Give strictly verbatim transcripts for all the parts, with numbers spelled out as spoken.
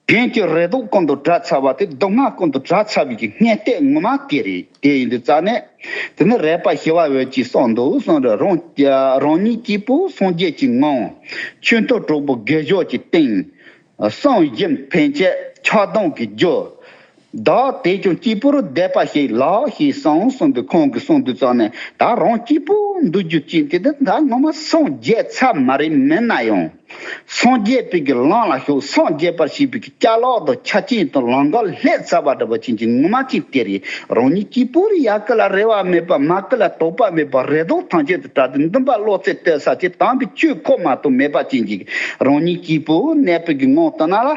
གཞན་གྱི་རེ་དོགས་ཀུན་ཏུ་བྲལ་ཚར་བ་དེ། སྡུག་བསྔལ་ཀུན་ཏུ་བྲལ་ཚར་བའི་གི་སྔོན་ལྟས་ངོ་མ་དེ་རེད། དེ་ཡིན་དུས་ཙང་ནས། དེ་ནི་རས་པ་ཞི་བ་འོད་ཀྱིས་གསུངས་འདུག་གསུངས་རེད། རང་རང་ཉིད་སྐྱེས་བུ་སངས་རྒྱས་ཀྱི་ངང་། ཆོས་མཐུན་གྲོགས་པོ་དགེ་སྦྱོར་གྱི་སྟེང་། གསུམ་བཞིན་ཕན་བྱེད་ཆགས་སྡང་གི་རྒྱུ། བདག་དེ་ཀྱང་སྐྱེས་བུར་བཟླས་པ་ཞིག་ལགས་ཞེས་གསུངས་གསུངས་དུས། ཁོང་གིས་གསུངས་དུས་ཙང་ནས། ད་རང་སྐྱེས་བུ་འདུལ་རྒྱུ་ཅན་དེ་དེ་ད་ངོ་མ་སངས་རྒྱས་ཚར་མ་རེད། མིན་ན་ཡང་སངས་རྒྱས་པའི་གི་ལམ་ལ་ཞུགས། སངས་རྒྱས་པར་བྱེད་པའི་གི་ཅ་ལག་དང་ཆ་རྐྱེན་དང་ལམ་ཁ་སླེབས་ཚར་བ་འདྲ་བ་ཅན་གྱི་ངོ་མ་ཅན་དེ་རེད། རང་ཉིད་སྐྱེས་བུ་རེད། ཡ་གི་ལ་རེ་བ་མེད་པ། མ་གི་ལ་དོགས་པ་མེད་པ། རེ་དོགས་ཐམས་ཅད་དུ་བྲལ་ཏེ། འདུན་པ་བློ་རྩེ་གཏད་ས་ཅིག་དམ་པའི་ཆོས་ཁོ་མ་གཏོགས་མེད་པ་ཅན་གྱི་རང་ཉིད་སྐྱེས་བུ་གནས་པའི་གི་ངང་དུ་ན་ལ།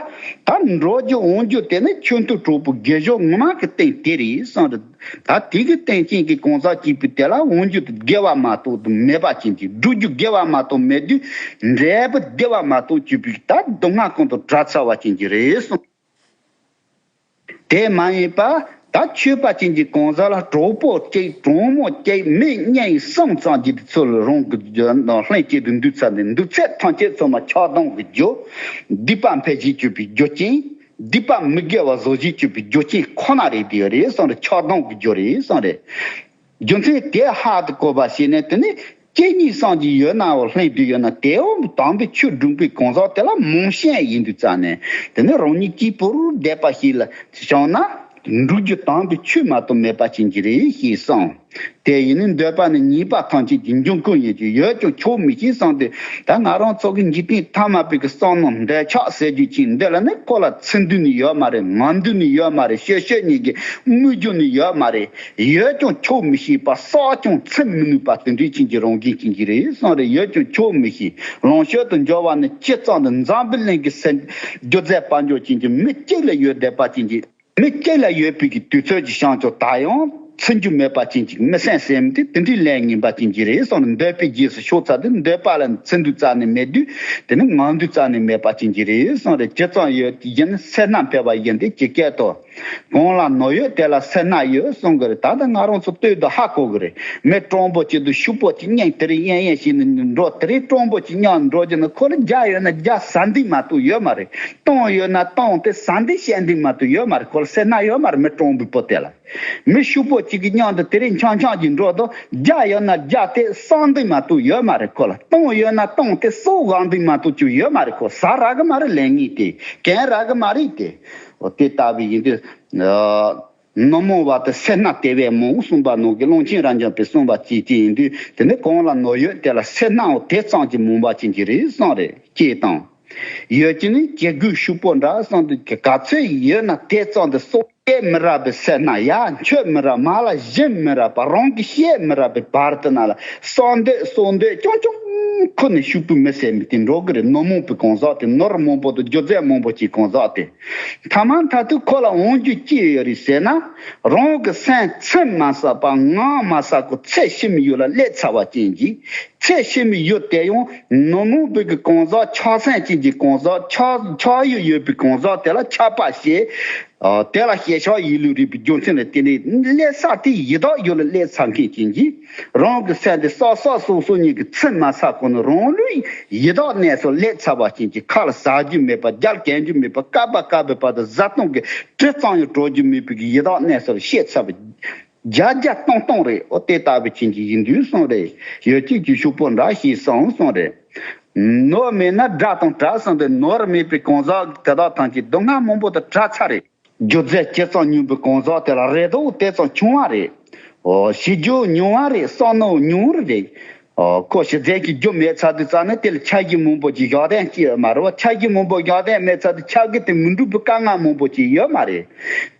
ད་འགྲོ་རྒྱུ་འོང་རྒྱུ་དེ་ནི་ཆོས་མཐུན་གྲོགས་པོ་དགེ་སྦྱོར་ངོ་མ་གི་སྟེང་དེ་རེད་གསུངས་རེད། ད་དེ་གི་སྟེང་ཅན་གྱི་གང་ཟག་སྐྱེས་བུ་དེ་ལ་འོང་རྒྱུ་དེ་དགེ་བ་མ་གཏོགས་དེ་མེད་པ་ཅན་གྱི། སྒྲུབ་རྒྱུ་དགེ་བ་མ་གཏོགས་མེད་དུས། འབྲས་བུ་བདེ་བ་མ་གཏོགས་སྐྱེས་བུ་ད་སྡུག་བསྔལ་ཀུན་ཏུ་བྲལ་ཚར་བ་ཅན་གྱི་རེད་གསུངས། དེ་མ་ཡིན་པ། ད་ཆོས་པ་ཅན་གྱི་གང་ཟག་ལ་གྲོགས་པོ་གཅིག་གྲོགས་མོ་གཅིག་མི་གཉིས་གསུམ་ཙམ་གྱི་དུས་ཚོད་ལ་རང་གི་ལྷན་སྐྱེས་དུ་འདུས་ཚར་ནས། འདུས་ཚད་ཐམས་ཅད་ཚང་མ་ཆགས་སྡང་གི་རྒྱུ། སྡིག་པ་འཕེལ་བྱེད་སྤྱོད་པའི་རྒྱུ་རྐྱེན། སྡིག་པ་མི་དགེ་བ་བཟོ་བྱེད་སྤྱོད་པའི་རྒྱུ་རྐྱེན་ཁོ་ན་རེད། དེ་རེད་གསུངས་རེད། ཆགས་སྡང་གི་རྒྱུ་རེད་གསུངས་རེད། རྒྱུ་མཚན་དེ་ཧ་ཏུ་གོ་བ་བྱས་ནས། དེ་ནི་སྐྱེ་གཉིས་སངས་རྒྱས་ཡོད་ནའོ། ལྷན་དུ་ཡོད་ན། དེའོ་དམ་པའི་ཆོས་སྒྲུབ་པའི་གང་ཟག་དེ་ལ་མང་ཤས་ཡིན་དུས་ཙང་ནས། དེ་ནི་རང་ཉིད་སྐྱེས་བུར་བསྡད་པ་ཞིག་ལ་བྱུང་ན། འགྲུབ་རྒྱུ་དམ་པའི་ཆོས་མ་གཏོགས་མེད་པ་ཅན་གྱི་རེད་ཞེས་གསུངས། དེ་ཡིན་ནི་འདོད་པ་ནི་ཉེས་པ་ཐམས་ཅད་ཀྱི་འབྱུང་ཁུངས་ཡིན་གྱི། ཡོད་ཀྱང་ཆོག་མི་ཤེས་བསམ་སྟེ། ད་ང་རང་ཚོ་གི་འཇིག་རྟེན་ཐ་མལ་པའི་གི་བསམ་མནོ་འདོད་ཆགས་ཟེར་རྒྱུ་ཅན་འདི་ལ་ནི་ཁོ་ལ་ཚིག་འདུན་ནི་ཡོད་མ་རེད། ངག་འདུན་ནི་ཡོད་མ་རེད། ཤོད་ཤོད་ཉིད་ཀྱི་དམོད་རྒྱུ་ནི་ཡོད་མ་རེད། ཡོད་ཀྱང་ཆོག་མི་ཤེས་པ། བསགས་ཀྱང་ཚིམ་མི་ནུས་པ་དེ་འདྲའི་ཅན་གྱི་རང་བཞིན་ཅན་གྱི་རེད་གསུངས་རེད། ཡོད་ཀྱང་ཆོག་མི་ཤེས། ལོངས་སྤྱོད་དུ་འབྱོར་བ་ནི་ཇི་ཙམ་དུ། འཛམ་བུའི་གླིང་གི་སེམས་སྒྱུ་རྩལ་དཔལ་འབྱོར་ཅན་གྱི་མི་གཅིག་ལ་ཡོད་བསྡད་པ་ཅན་གྱི། མི་གཅིག་ལ་ཡོད་པའི་གི་དུས་ཚོད་ཀྱི་བྱང་ཆུབ་ད་ཡང་ཚིམ་རྒྱུ་མེད་པ་ཅན་གྱི་མི་སེམས་སེམས་དེ་དེ་འདྲའི་ལས་ངན་པ་ཅན་གྱི་རེད་གསུངས་ནས། འདོད་པའི་རྗེས་སུ་ཤོར་ཚར་དུས། འདོད་པ་ལ་ཚིག་འདུན་རྩ་ནས་མེད་དུས། དེ་ནི་ངག་འདུན་རྩ་ནས་མེད་པ་ཅན་གྱི་རེད་གསུངས་རེད། ཇི་ཙམ་ཡོད་ཀྱི་ཡིན་སེར་སྣ་འཕེལ་བ་ཡིན་ཏེ། ཇི་སྐད་དུ། གང་ལ་ནོར་ཡོད་དེ་ལ་སེར་སྣ་ཡོད་གསུངས་གི་རེད། ད་ལྟ་ང་རང་ཚོ་ལྟོས་དུས་ཧ་གོ་གི་རེད། མི་སྤྲང་པོ་ཅིག་འདུག་ཤུག་པོ་ཅིག་རྙིང་དེ་རིང་གཡེང་གཡེང་བྱས་ནས་འགྲོ། དེ་རིང་སྤྲང་པོ་ཅིག་རྙིང་འགྲོ་རྒྱུ་ན། ཁོ་ལ་རྒྱ་ཡོད་ན་རྒྱ་ཟ་འདི་མ་གཏོགས་ཡོད་མ་རེད། སྟོང་ཡོད་ན་སྟོང་དེ་ཟ་འདི་བཤད་འདི་མ་གཏོགས་ཡོད་མ་རེད། ཁོ་ལ་སེར་སྣ་ཡོད་མ་རེད། མི་སྤྲང་པོའི་བུ་དེ་ལ། མི་ཤུག་པོ་ཅིག་གི་རྙིང་དུ་དེ་རིང་འཆང་འཆང་གིས་འགྲོ་དུས། རྒྱ་ཡོད་ན་རྒྱ་དེ་བསགས་འདི་མ་གཏོགས་ཡོད་མ་རེད། ཁོ་ལ་སྟོང་ཡོད་ན་སྟོང་དེ་སྲོག་བག་འདི་མ་གཏོགས་ཅིག་ཡོད་མ་རེད། ཁོ་ཟ་རག་གི་མ་རེད། ལས་ངན་དེ་གན་རག་གི་མ་རེད་དེ། འོ་དེ་ལྟ་བུ་ཡིན་དུས། ནོར་མང་བ་དང་སེར་སྣ་དེ་བས་མང་གསུངས་པ་ནང་གི་ཀློང་ཆེན་རབ་འབྱམས་པས་གསུངས་པ་ཅིག་ཅིག་ཡིན་དུས། དེ་ནི་གང་ལ་ནོར་ཡོད་དེ་ལ་སེར་སྣའང་དེ་ཙམ་གྱིས་མང་བ་ཅན་གྱི་རེད་གསུངས་རེད། ཅེས་དང་། ཡོད་ཀྱི་ནི་ཇེ་རྒུད་ཤུག་པོ་འདྲ་གསུངས་དུས། ག་ཚོད་ཡོད་ན་དེ་ཙམ་དུ་སྲོག་སྐྱེལ་མི་རག་པའི་སེར་སྣ། ཡ་མཆོད་མི་རག་མ་ལ་བཞིན་མི་རག་པ། རང་གིས་བཤད་མི་རག་པའི་བར་དུ་ན་ལ་གསོག་འདོད་གསོག་འདོད་ཀྱང་ཀྱང་ཁུ་ནས་ཤུག་པོའི་མི་ཟེར་མི་དེ་འགྲོ་གི་རེད། ནོར་མང་པོའི་གང་ཟག་དེ། ནོར་མང་པོ་དང་སྒྱུ་རྩལ་མང་པོ་ཅིག་གང་ཟག་དེ། མཐའ་མ་མཐའ་དུ་ཁོ་ལ་འོང་རྒྱུ་ཅི་ཡོད་རེད་ཟེར་ན། རང་གི་སེམས་ཚིམ་མ་ཟ་བ། ངལ་མ་ཟ་གོ་ཚེ་ཕྱི་མའི་ཡུལ་ལ་སླེབས་ཚར་བ་ཅན་གྱི། ཚེ་ཕྱི་མའི་ཡུལ་དེ་ཡང་ནོར་མང་པོའི་གི་གང་ཟག་ཆགས་སེམས་ཅན་གྱི་གང་ཟག་ཆགས་ཆགས་ཡུལ་ཡོད་པའི་གང་ཟག་དེ་ལ་ཆགས་པ་བྱེད། ཨ། དེ་ལ་ཞེན་ཆགས་ཡིད་ལུས་རེད་པའི་རྒྱུ་མཚན་ལ་བརྟེན་ནས་སླེབས་ས་དེ་ཡི་དྭགས་ཡུལ་ལ་སླེབས་ཚར་མཁན་ཅན་གྱི། རང་གི་སེམས་དེ་སོ་སོ་སོ་སོ་ཉིད་ཀྱིས་ཚིམ་མ་ཚར་གོང་ནས་རང་ལུས་ཡི་དྭགས་གནས་སུ་སླེབས་ཚར་བ་ཅན་གྱི། ཁ་ལ་ཟ་རྒྱུ་མེད་པ། རྒྱབ་གན་རྒྱུ་མེད་པ། བསྐལ་པ་བསྐལ་པའི་བར་དུ་བཟའ་བཏུང་གི་དྲི་ཙམ་ཡང་བྲོ་རྒྱུ་མེད་པའི་གི་ཡི་དྭགས་གནས་སུ་སླེབས་ཚར་བ། བརྒྱ་བརྒྱ་སྟོང་སྟོང་རེད། འོ་དེ་ལྟ་བུ་ཅན་གྱི་ཡིན་དུས་གསུངས་རེད། ཡོད་ཅིག་གི་ཤུག་པོ་འདྲ་ཞེས་གསུངས་གསུངས་རེད། ནོར་མེད་ན་དགྲ་དང་བྲལ་གསུངས་ཏེ། ནོར་མེད་པའི་གང་ཟག་དེ་དག་ཐམས་ཅད་སྡུག་བསྔལ་མང་པོ་དང་བྲལ་ཚར་རེད། སྒྱུ་རྩལ་ཇི་ཙམ་ཉུང་པའི་གང་ཟག་དེ་ལ་རེ་དོགས་དེ་ཙམ་ཆུང་བ་རེད། ཨོ། བྱེད་རྒྱུ་ཉུང་བ་རེད། བསམ་མནོ་ཉུང་རུ་རེད། ཨོ། ཁོ་གཞི་རྩའི་གི་རྒྱུ་མེད་ཚར་དུས་ཙ་ན་དེ་ལ་ཆ་རྒྱུས་མང་པོ་ཅིག་བཞག་དོན་ཅི་ཡོད་མ་རེད་བ། ཆ་རྒྱུས་མང་པོ་བཞག་དོན་མེད་ཚར་དུས་ཆ་རྒྱུས་དེ་མི་འགྲུབ་པའི་དཀའ་ངལ་མང་པོ་ཅིག་ཡོད་མ་རེད།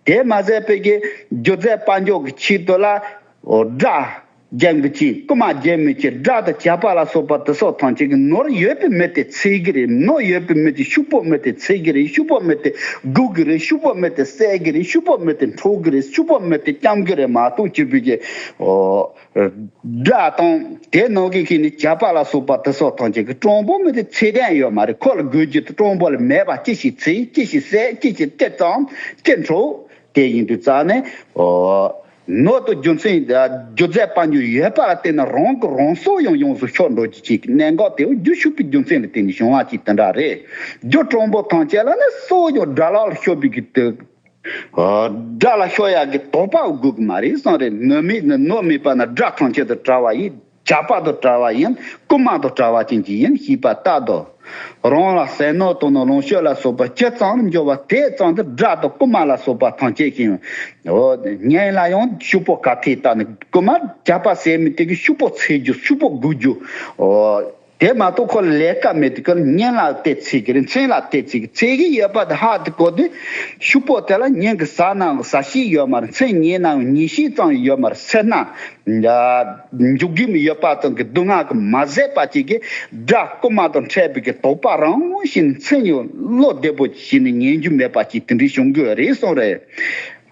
དེ་མ་ཟད་པའི་གི་སྒྱུ་རྩལ་དཔལ་འབྱོར་གྱི་ཆེད་དུ་ལ། ཨོ། དགྲ་རྐྱེན་གྱི་ཆེད། རྐུ་མ་རྒྱལ་མི་ཆེད། དགྲ་དང་བྱ་བ་ལ་སོགས་པ་དེ་སོགས་ཐམས་ཅད་ཀྱི། ནོར་ཡོད་པའི་མི་དེ་འཚོལ་གི་རེད། ནོར་ཡོད་པའི་མི་དེ་ཤུག་པོ་མི་དེ་འཚོལ་གི་རེད། ཤུག་པོ་མི་དེ་སྒུག་གི་རེད། ཤུག་པོ་མི་དེ་བསད་གི་རེད། ཤུག་པོ་མི་དེ་འཕྲོག་གི་རེད། ཤུག་པོ་མི་དེ་བསྐྱམ་གི་རེད་མ་གཏོགས། སྐྱིད་པོའི་གི། ཨོ། དགྲ་དང་དེ་ནང་གི་ཁྱེད་ནི་བྱ་བ་ལ་སོགས་པ་དེ་སོགས་ཐམས་ཅད་ཀྱི་སྤྲང་པོ་མི་དེ་འཚོལ་དོན་ཡོད་མ་རེད། ཁོ་ལ་དགོས་རྒྱུ་དེ་སྤྲང་པོ་ལ་མེད་པ། ཅི་ཞིག་འཚོལ། ཅི་ཞིག་བསད། ཅི་ཞིག་ཅི་བཙོང་། ཅི་འཕྲོག་དེ་ཡིན་དུས་ཙ་ནས། ཨོ། ནོར་དང་རྒྱུ་མཚན་རྒྱུ་རྫས་དཔལ་འབྱོར་ཡོད་པ་ལ་བརྟེན་ནས་རང་གི་རང་སྲོག་ཡང་ཡོངས་སུ་ཤོར་འགྲོ་རྒྱུ་ཅིག་གི་གནད་འགག་དེ་རྒྱུ་ཤུགས་པའི་རྒྱུ་མཚན་ལ་བརྟེན་ནས་བྱུང་བ་ཅིག་དེ་འདྲ་རེད། རྒྱུ་དྲང་པོ་ཐམས་ཅད་ལ་ནི་སྲོག་ཡང་དགྲ་ལ་ཤོར་བའི་གི་དེ། དགྲ་ལ་ཤོར་ཡག་གི་དོགས་པ་དགོས་གི་མ་རེད་གསུངས་རེད། ནོར་མེད་ནི་ནོར་མེད་པ་ན་དགྲ་ཐམས་ཅད་དང་བྲལ་བ་ཡིན། ཇག་པ་དང་བྲལ་བ་ཡིན། རྐུན་མ་དང་བྲལ་བ་ཅན་གྱི་ཡིན་ཞེས་པ་ལྟར་དུ། རང་ལ་ཟས་ནོར་དང་ནི་ལོངས་སྤྱོད་ལ་སོགས་པ་ཇི་ཙམ་འབྱོར་བ་དེ་ཙམ་དུ་དགྲ་དང་རྐུན་མ་ལ་སོགས་པ་ཐམས་ཅད་ཀྱིས་ངན་ལ་ཡང་ཤུགས་པོ་ག་ཐེ་ལྟ་ནི་རྐུན་མ་ཇག་པ་ཟེར་མི་དེ་གི་ཤུགས་པོ་འཚོལ་རྒྱུ་ཤུགས་པོ་སྒུག་རྒྱུ། དེ་མ་གཏོགས་ཁོ་ལས་ཀ་མེད་དུས་ཀར་གཉེན་ལ་བལྟས་ཚིག་གི་རེད། མཚན་ལ་བལྟས་ཚིག་གི་ཚིག་གི་ཡོད་པ་དེ་ཧ་དེ་གོ་དུས་ཤུགས་པོ་དེ་ལ་གཉེན་གི་ཟ་ནའང་ཟ་ཤེས་ཡོད་མ་རེད། མཚན་ཉིད་ནའང་ཉེས་ཤེས་ཙམ་ཡོད་མ་རེད། སེར་སྣ་འཇུག་གི་མི་ཡོད་པ་ཙམ་གི་སྡུག་བསྔལ་གི་མ་ཟད་པ་ཅིག་གི་དགྲ་རྐུན་མ་དང་འཕྲད་པའི་གི་དོགས་པ་རང་བཞིན་མཚན་ཉིད་བློ་བདེ་པོ་ཞིག་ནི་ཉན་རྒྱུ་མེད་པ་ཅིག་དེ་འདྲའི་བྱུང་གི་རེད་གསུངས་རེད།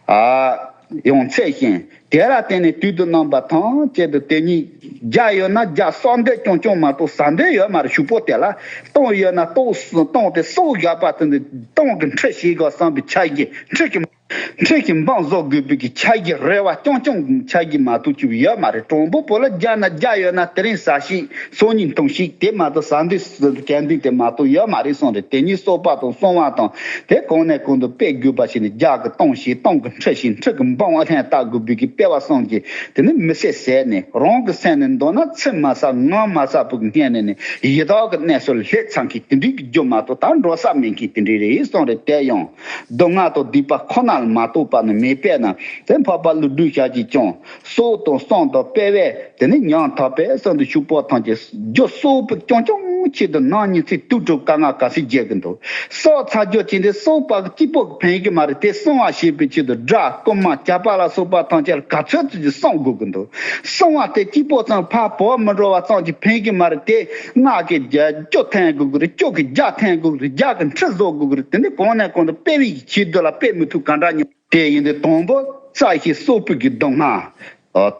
ཨ། ཡང་ཚད་བཞིན་དེ་ལ་བརྟེན་ནས་དུས་དང་རྣམ་པ་ཐམས་ཅད་དུ་དེ་ཉིད་རྒྱ་ཡོད་ན་རྒྱ་གསོག་འདོད་རྐྱང་རྐྱང་མ་གཏོགས་ཟ་འདོད་ཡོད་མ་རེད། ཤུགས་པོ་དེ་ལ་སྟོང་ཡོད་ན་ལྟོགས་སྟོང་དེ་གསོག་བཞག་པ་དེ་འདི་སྟོང་གི་འཕྲི་ཤེས་དགོས་བསམ་པའི་ཆ་གི་འཕྲི་གི་འཕྲི་གི་འབངས་བཟོ་དགོས་པའི་གི་ཆ་གི་རེ་བ་རྐྱང་རྐྱང་ཆ་གི་མ་གཏོགས་ཅིག་ཡོད་མ་རེད། གྲོང་པོ་པོ་ལ་རྒྱ་ན་རྒྱ་ཡོད་ན་དེ་རིང་ཟ་ཤེས། སང་ཉིན་འཐུང་ཤེས་དེ་མ་གཏོགས་ཟ་འདོད་གལ་འདུན་དེ་མ་གཏོགས་ཡོད་མ་རེད་གསུངས་རེད། དེ་ཉིད་གསོག་པ་དང་གསོང་བ་དང་དེ་གང་ནས་གང་དུ་སྤེལ་དགོས་པ་ཞིག་ནི་རྒྱ་གི་སྟོང་ཞིག་སྟོང་གི་འཕྲི་ཞིག་འཕྲི་གི་འབངས་ཨ་ལྷན་ལྟ་དགོས་པའི་གི་སྤེལ་བ་གསུངས་ཀྱི་དེ་ནི་མི་སེར་ཟད་ནས་རང་གི་སེམས་ནས་འདོད་ན་ཚིམ་མ་ཟ་ངོམས་མ་ཟ་བུ་གི་སྙན་ནས་ནི་ཡི་དྭགས་ཀྱི་གནས་སུ་སླེབས་ཚར་མཁན་དེ་འདྲའི་གི་རྒྱུ་མ་གཏོགས་ད་འགྲོ་ས་མེད་མཁན་དེ་འདྲའི་རེད་གསུངས་རེད། དེ་ཡང་སྡུག་བསྔལ་དང་སྡིག་པ་ཁོ་ན་ལ་མ་གཏོགས་པ་ནི་མེད་པས་ན་དེ་འཕགས་པ་ཀླུ་སྒྲུབ་ཞལ་གྱིས་ཀྱང་། གསོག་དང་གསོང་དང་སྤེལ་བས་དེ་ནི་ཉམ་ཐག་པས་གསུངས་ཏེ་ཤུགས་པོ་ཐམས་ཅད་རྒྱུ་གསོག་པའི་རྐྱང་རྐྱང་ཆེད་དུ་ནམ་ཉིན་ཚེ་དུས་དྲུག་དཀའ་ངལ་ག་ཚོད་རྒྱག་གི་འདུག་གསོག་ཚར་རྒྱུ་ཅན་དེ་གསོག་པ་གཅིག་པོ་ཕན་གྱི་མ་རེད། དེ་གསང་བ་བྱེད་པའི་ཆེད་དུ་དགྲ་རྐུན་མ་ཇག་པ་ལ་སོགས་པ་ཐམས་ཅད་ལ་ག་ཚོད་ཅིག་གསང་དགོས་ཀྱི་འདུག་གསང་བ་དེ་གཅིག་པོ་ཙམ་ཕར་བོར་མི་འགྲོ་བ་ཙམ་གྱིས་ཕན་གྱི་མ་རེད། དེ་སྔགས་ཀྱི་རྒྱ་བཅུ་འཐེན་དགོས་ཀྱི་རེད། བཅུ་གི་བརྒྱ་འཐེན་དགོས་ཀྱི་རེད། བརྒྱ་གི་འཕྲི་བཟོ་དགོས་ཀྱི་རེད། དེ་ནི་གང་ནས་གང་དུ་སྤེལ་བའི་ཆེད་དུ་ལ་སྤེལ་མི་ཐུབ་ག་འདྲ་ཉོ། དེ་ཡིན་དུས་དང་པོ་བཙལ་ཞིང་གསོག་པའི་གི་སྡུག་བསྔལ།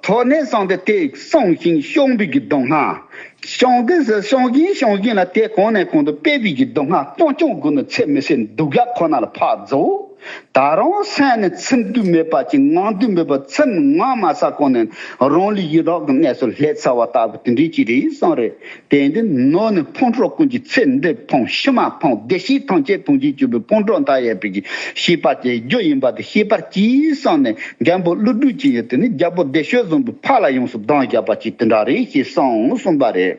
ཐོབ་ནས་བཟུང་སྟེ་དེ་བསྲུང་ཞིང་སྐྱོང་བའི་གི་སྡུག་བསྔལ། སྐྱོང་གིན་ཟེར་སྐྱོང་གིན་སྐྱོང་གིན་ལ་དེ་གང་ནས་གང་དུ་སྤེལ་བའི་གི་སྡུག་བསྔལ་སྐྱོང་སྐྱོང་དགོས་ནི་ཚེ་མི་ཟད་སྡུག་ཡག་ཁོ་ན་ལ་ཕར་རྫོགས། ད་རུང་སེམས་ནི་ཚིམ་དུས་མེད་པ་ཅིག་ངང་དུས་མེད་པ་ཚིམ་ངང་མ་ས་གང་ནས་རང་ལུས་ཡི་དྭགས་ཀྱི་གནས་སུ་སླེབས་ཚར་བ་ལྟ་བུ་དེ་འདྲའི་ཅིག་རེད་གསུངས་རེད། དེ་འདི་ནོར་ནི་ཕུང་ཁྲོལ་ཀུན་གྱི་ཚེ་འདི་ཕུང་ཕྱི་མ་ཕུང་བདེ་གཤེགས་ཐམས་ཅད་ཕུང་བྱེད་གཅིག་པུའི་ཕུང་ཁྲོལ་མཐའ་ཡས་པའི་གི་ཤེས་པ་དེ་རྒྱུ་ཡིན་པ་དེ་ཤེས་པར་གྱིས་གསུངས་ནས་མགོན་པོ་ཀླུ་སྒྲུབ་ཀྱིས་ཡང་དེ་ནི་རྒྱལ་པོ་བདེ་སྤྱོད་བཟང་པོའི་ཕ་ལ་ཡོངས་སུ་སྡང་བཞག་པ་ཅིག་དེ་འདྲ་རེད་ཞེས་གསུངས་གསུངས་པ་རེད།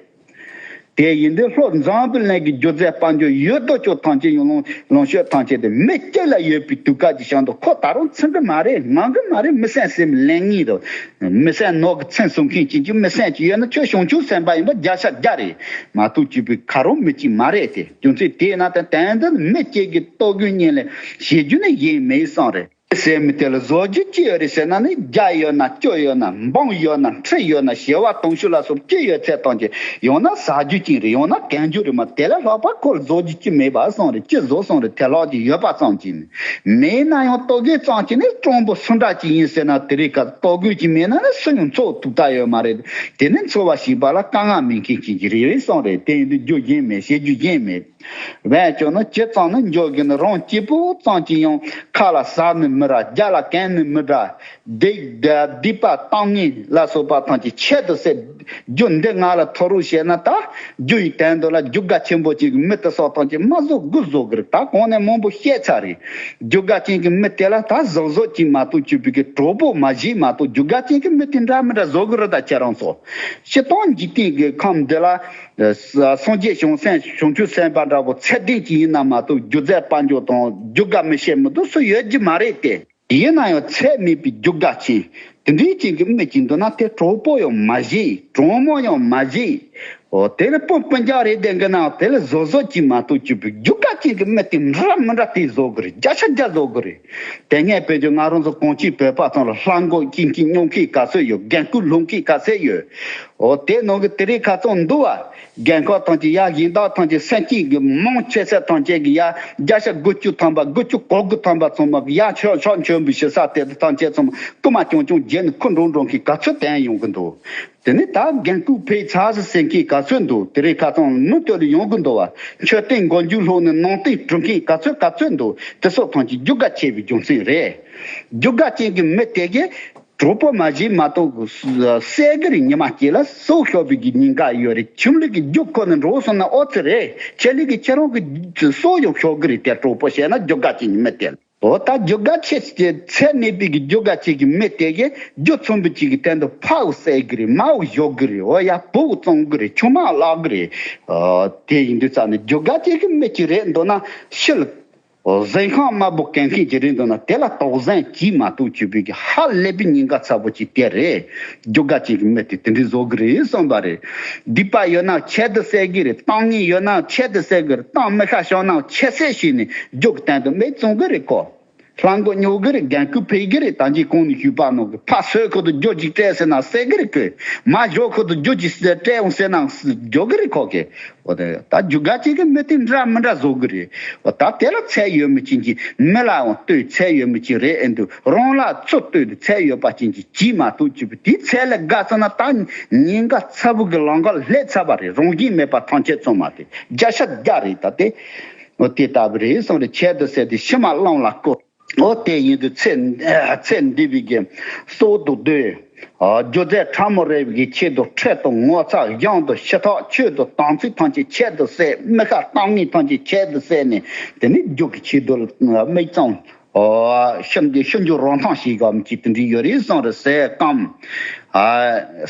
དེ་ཡིན་དུས་ལྷོ་འཛམ་བུ་གླིང་གི་རྒྱུ་རྫས་དཔལ་འབྱོར་ཡོད་དོ་ཅོག་ཐམས་ཅད་ཡང་ལོངས་ལོངས་སྤྱོད་ཐམས་ཅད་དེ་མི་སྐྱེ་ལ་ཡོད་པའི་དུས་སྐབས་ཀྱི་བྱང་དུ་ཁོ་ད་རུང་ཚིམ་གི་མ་རེད། ངང་གི་མ་རེད། མི་སེམས་སེམས་ལེན་ངེས་རེད། མི་སེམས་ནོར་གི་ཚིམ་སོང་མཁན་ཅིག་གི་མི་སེམས་ཅིག་ཡོད་ན་ཁྱོད་བྱང་ཆུབ་སེམས་དཔའ་ཡིན་པ་བརྒྱ་ཆ་བརྒྱ་རེད། མ་གཏོགས་གཅིག་པུའི་ཁ་རོག་མི་གཅིག་མ་རེད་དེ། རྒྱུ་མཚན་དེས་ན་ད་དོན་དུ་མི་སྐྱེ་གི་ལྟོ་གོས་གཉིས་ལས་བྱེད་རྒྱུ་ནི་གཞན་མེད་གསུངས་རེད། ཟེར་མི་དེ་ལ་བཟོ་རྒྱུ་ཅི་ཡོད་རེད་ཟེར་ན་ནི་རྒྱ་ཡོད་ན་སྐྱོ་ཡོད་ན་འབངས་ཡོད་ན་ཁྲི་ཡོད་ན་བྱེ་བ་དུང་ཕྱུར་ལ་སོགས་ཅི་ཡོད་ཚད་ཐམས་ཅད་ཡང་ན་ཟ་རྒྱུ་ཅིག་རེད། ཡང་ན་གན་རྒྱུ་རེད། མ་དེ་ལས་ལྷག་པ་ཁོ་ལ་བཟོ་རྒྱུ་ཅི་མེད་པ་སོང་རེད། ཅི་བཟོ་སོང་རེད། དེ་ལྷག་ཅིག་ཡོད་པ་ཙམ་ཅིག་ནི་མེད་ན་ཡང་ལྟོ་གོས་ཙམ་ཅིག་ནི་སྤྲང་པོ་སུ་འདྲ་ཅིག་ཡིན་ཟེར་ན་དེ་རིང་ཁ་ལྟོ་གོས་ཅིག་མེད་ན་ནི་སུ་ཡང་འཚོ་ཐུབ་ཐབས་ཡོད་མ་རེད། དེ་ནི་འཚོ་བ་ཞིག་པ་ལ་དཀའ་ངལ་མེད་མཁན་ཅིག་གི་རེད་སོང་རེད། དེ་ཡིན་དུས་རྒྱུ་གཞན་མེད། བྱེད་རྒྱུ་གཞན་མེད། བས་ཀྱང་ན་ཇི་ཙམ་ན་འཇོག་གི་ནི་རང་སྐྱིད་པོ་ཙམ་གྱིས་ཡང་ཁ་ལ་ཟ་ནི་མི་རག་རྒྱ་ལ་གན་ནི་མི་རག་སྡིག་སྡིག་པ་གཏམ་ངན་ལ་སོགས་པ་ཐམས་ཅད་ཆེད་དུ་སེལ། རྒྱུ་འདི་ང་ལ་ཐོབ་རོགས་བྱས་ན་ད་རྒྱུ་ཡི་དོན་དུ་ལ་རྒྱུ་དགའ་ཆེན་པོ་ཅིག་གི་མི་དེ་སོགས་ཐམས་ཅད་མ་བཟོ་དགུ་བཟོ་གི་རེད། ད་གོང་ནས་མང་པོ་བཤད་ཚར་རེད། རྒྱུ་དགའ་ཅན་གྱི་མི་དེ་ལ་ད་བཟོ་བཟོ་ཅིག་མ་གཏོགས་གཅིག་པུའི་གི་གྲོགས་པོ་མ་བྱེད་མ་གཏོགས་རྒྱུ་དགའ་ཅན་གྱི་མི་དེ་འདྲ་མི་འདྲ་བཟོ་གི་རེད། ད་ཁྱེད་རང་ཚོ་སྤྱིར་བཏང་འཇིག་རྟེན་གྱི་ཁམས་འདི་ལ། སངས་རྒྱས་བྱང་སེམས་བྱང་ཆུབ་སེམས་དཔའ་འདྲ་པོ་ཚད་ལྡན་ཅིག་ཡིན་ན་མ་གཏོགས་རྒྱུ་རྫས་དཔལ་འབྱོར་དང་རྒྱུ་དགའ་མི་བྱེད་མི་འདུག་སུ་ཡོད་རྒྱུ་མ་རེད་དེ། ཡིན་ན་ཡང་ཚད་མེད་པའི་རྒྱུ་དགའ་ཅན་དེ་འདྲའི་ཅན་གྱི་མི་ཅིག་འདུག་ན་དེ་གྲོགས་པོ་ཡང་མ་བྱེད། གྲོགས་མོ་ཡང་མ་བྱེད། འོ་དེ་ལ་སྤུན་སྤུན་ཀྱག་རེད་བསྡད་གི་ན་དེ་ལ་བཟོ་བཟོ་ཅིག་མ་གཏོགས་གཅིག་པུ་རྒྱུ་དགའ་ཅན་གྱི་མི་དེ་འདྲ་མི་འདྲ་དེ་བཟོ་གི་རེད། བརྒྱ་ཆ་བརྒྱ་བཟོ་གི་རེད། དེ་སྔས་བོད་ཀྱི་ང་རང་ཚོ་གངས་སྐྱིད་བོད་པ་ཚང་ལ་ལྷ་མགོ་སྐྱིད་མཁན་སྨྱོ་མཁན་ག་ཚོད་ཡོད། རྒན་རྐུན་སློང་མཁན་ག་ཚོད་ཡོད། འོ་དེ་ནང་གི་དེ་རིང་ཁ་སང་འདུག་བ། རྒན་ཁོག་ཐམས་ཅད་ཡ་གཞན་དག་ཐམས་ཅད་སེམས་ཅན་གྱི་མང་ཆེ་ཚད་ཐམས་ཅད་ཀྱི་ཡ་བརྒྱ་ཆ་དགུ་བཅུ་ཐམ་པ་དགུ་བཅུ་གོ་དགུ་ཐམ་པ་ཚང་མ་གི་ཡ་ཆོག་ཆོག་མཆོད་འབུལ་ཞུ་ས་དེ་ཐམས་ཅད་ཚང་མ་རྐུན་མ་རྐྱང་རྐྱང་བརྒྱབ་ནས་ཁུ་འགྲོ་འགྲོ་མཁན་ག་ཚོད་བསྟན་ཡོང་གི་འདུག་དེ་ནས་ད་རྒན་རྐུན་ཕེབས་ཚར་ཟེར་མཁན་ག་ཚོད་འདུག་དེ་རིང་ཁ་སང་མུ་མཐུད་ནས་ཡོང་གི་འདུག་བ། མཆོད་རྟེན་མགོ་མཇུག་སློག་ནས་ནང་རྟེན་སྒྲུབ་མཁན་ག་ཚོད་ག་ཚོད་འདུག་དེ་སོགས་ཐམས་ཅད་རྒྱུ་དགའ་ཆེ་བའི་རྒྱུ་མཚན་རེད། རྒྱུ་དགའ་ཅན་གྱི་མི་དེ་གས། གྲོགས་པོ་མ་བྱེད་མ་གཏོགས་གསད་གི་རེད། ཉི་མ་གཅིག་ལ་སྲོག་ཤོར་བའི་གི་ཉེན་ཁ་ཡོད་རེད། ཁྱིམ་ལུག་གི་རྒྱུ་ཁོ་ན་འགྲོ་སོང་ན་ཨོ་ཙི་རེད། ཁྱེད་ལུག་གི་ཁྱེད་རང་གི་སྲོག་ཡང་ཤོར་གི་རེད། དེ་གྲོགས་པོ་བྱས་ན་རྒྱུ་ག་ཅིག་ཉི་མ་དེ་ལ། ཨོ་ད་རྒྱུ་ག་ཆེ་ཚད་མེད་པའི་གི་རྒྱུ་ག་ཅིག་གི་མི་དེ་གི་རྒྱུ་ཚོན་པོ་ཅིག་གི་སྟེང་དུ་ཕའུ་བསད་གི་རེད། མའུ་ཞོག་གི་རེད། ཨོ་ཡ་བུ་བཙོང་གི་རེད། ཆུང་མ་བརླག་གི་རེད། ཨོ་དེ་ཡིན་དུས་ཙང་ནས་རྒྱུ་ག་ཅིག་གི་མི་ཅིག་རེད་འདུག་ན་ཕྱི་ལ། གཟན་ཤམ་དམར་པོ་གན་མཁན་གྱི་རིང་དུ་ན་དེ་ལ་དོགས་ཟོན་གྱིས་མ་གཏོགས་བྱེད་པའི་གི་ཧ་ལས་པའི་ཉེན་ཁ་ཚ་པོ་ཅིག་དེ་རེད། རྒྱུ་ག་ཅིག་གི་མི་དེ་དེ་འདྲའི་བཟོ་གི་རེད་བསམ་པ་རེད། སྡིག་པ་ཡོད་ན་ཆེད་དུ་བསད་གི་རེད། གཏམ་ངན་ཡོད་ན་ཆེད་དུ་བསད་གི་རེད། གཏམ་མི་ཤ་བཤད་ན་ཆེད་བསད་བྱས་ནས་རྒྱུ་གི་སྟེང་དུ་མི་བཙོང་གི་རེད་ཁོ། ལྷ་མགོ་ཉོ་གི་རེད། རྒན་རྒོན་ཕུད་གི་རེད། ད་ཅི་གོང་ནས་ཞུས་པ་ནང་གི་ཕ་སོས་ཁོ་ཚོ་རྒྱུ་ཅིག་སྤྲད་ཟེར་ན་བསད་གི་རེད་ཁོས། མ་ཞོག་ཁོ་ཚོ་རྒྱུ་ཅིག་སྤྲད་འོང་ཟེར་ན་རྒྱུ་གི་རེད་ཁོ་གི། འོ་དེ་ད་རྒྱུ་ག་ཅིག་གི་མི་དེ་འདྲ་མི་འདྲ་བཟོ་གི་རེད། འོ་ད་དེ་ལ་ཚད་ཡོད་མི་ཅན་གྱི་མི་ལའང་ལྟོས་ཚད་ཡོད་མི་ཅན་རེད། ཨེ་འདུག་རང་ལ་ཚུར་ལྟོས་ཏེ་ཚད་ཡོད་པ་ཅན་གྱི་གྱིས་མ་གཏོགས་བྱེད་པའི་དེའི་ཚད་ལས་བརྒལ་སོང་ན་ད་ཉེན་ཁ་ཚ་པོ་གི་ལམ་ཁ་སླེབས་ཚར་བ་རེད། རང་བཞིན་མེད་པ་ཐམས་ཅད་ཚང་མ་དེ་བརྒྱ་ཆ་བརྒྱ་རེད། ད་དེ་འོ་དེ་ལྟ་བུ་རེད་གསུངས་རེད། ཆེད་དུ་བསད་དེ་ཕྱི་མ་གླང་ལ་བསྐུར། འོ་དེ་ཡིན་དུས་ཚེ་ཚེ་འདི་བའི་གི་སྲོག་ཏུ་བསྡུས། སྒྱུ་རྩལ་ཕྲ་མོ་རེ་བའི་གི་ཆེད་དུ་ཁྲེལ་དང་ངོ་ཚ་གཞན་དུ་ཞི་ཐག་ཆོད་དུ་དམ་ཚིག་ཐམས་ཅད་ཆེད་དུ་བསད། མི་ཁ་གཏམ་ངན་ཐམས་ཅད་ཆེད་དུ་བསད་ནས་དེ་ནི་རྒྱུ་གི་ཆེད་དུ་མིག་བཙུམ། ཤིན་ཏུ་ཤིན་ཏུ་རང་ཐང་ཞིག་གམ་གྱི་དེ་འདྲ་ཡོད་རེད་གསུངས་རེད། ཟས་སྐམ།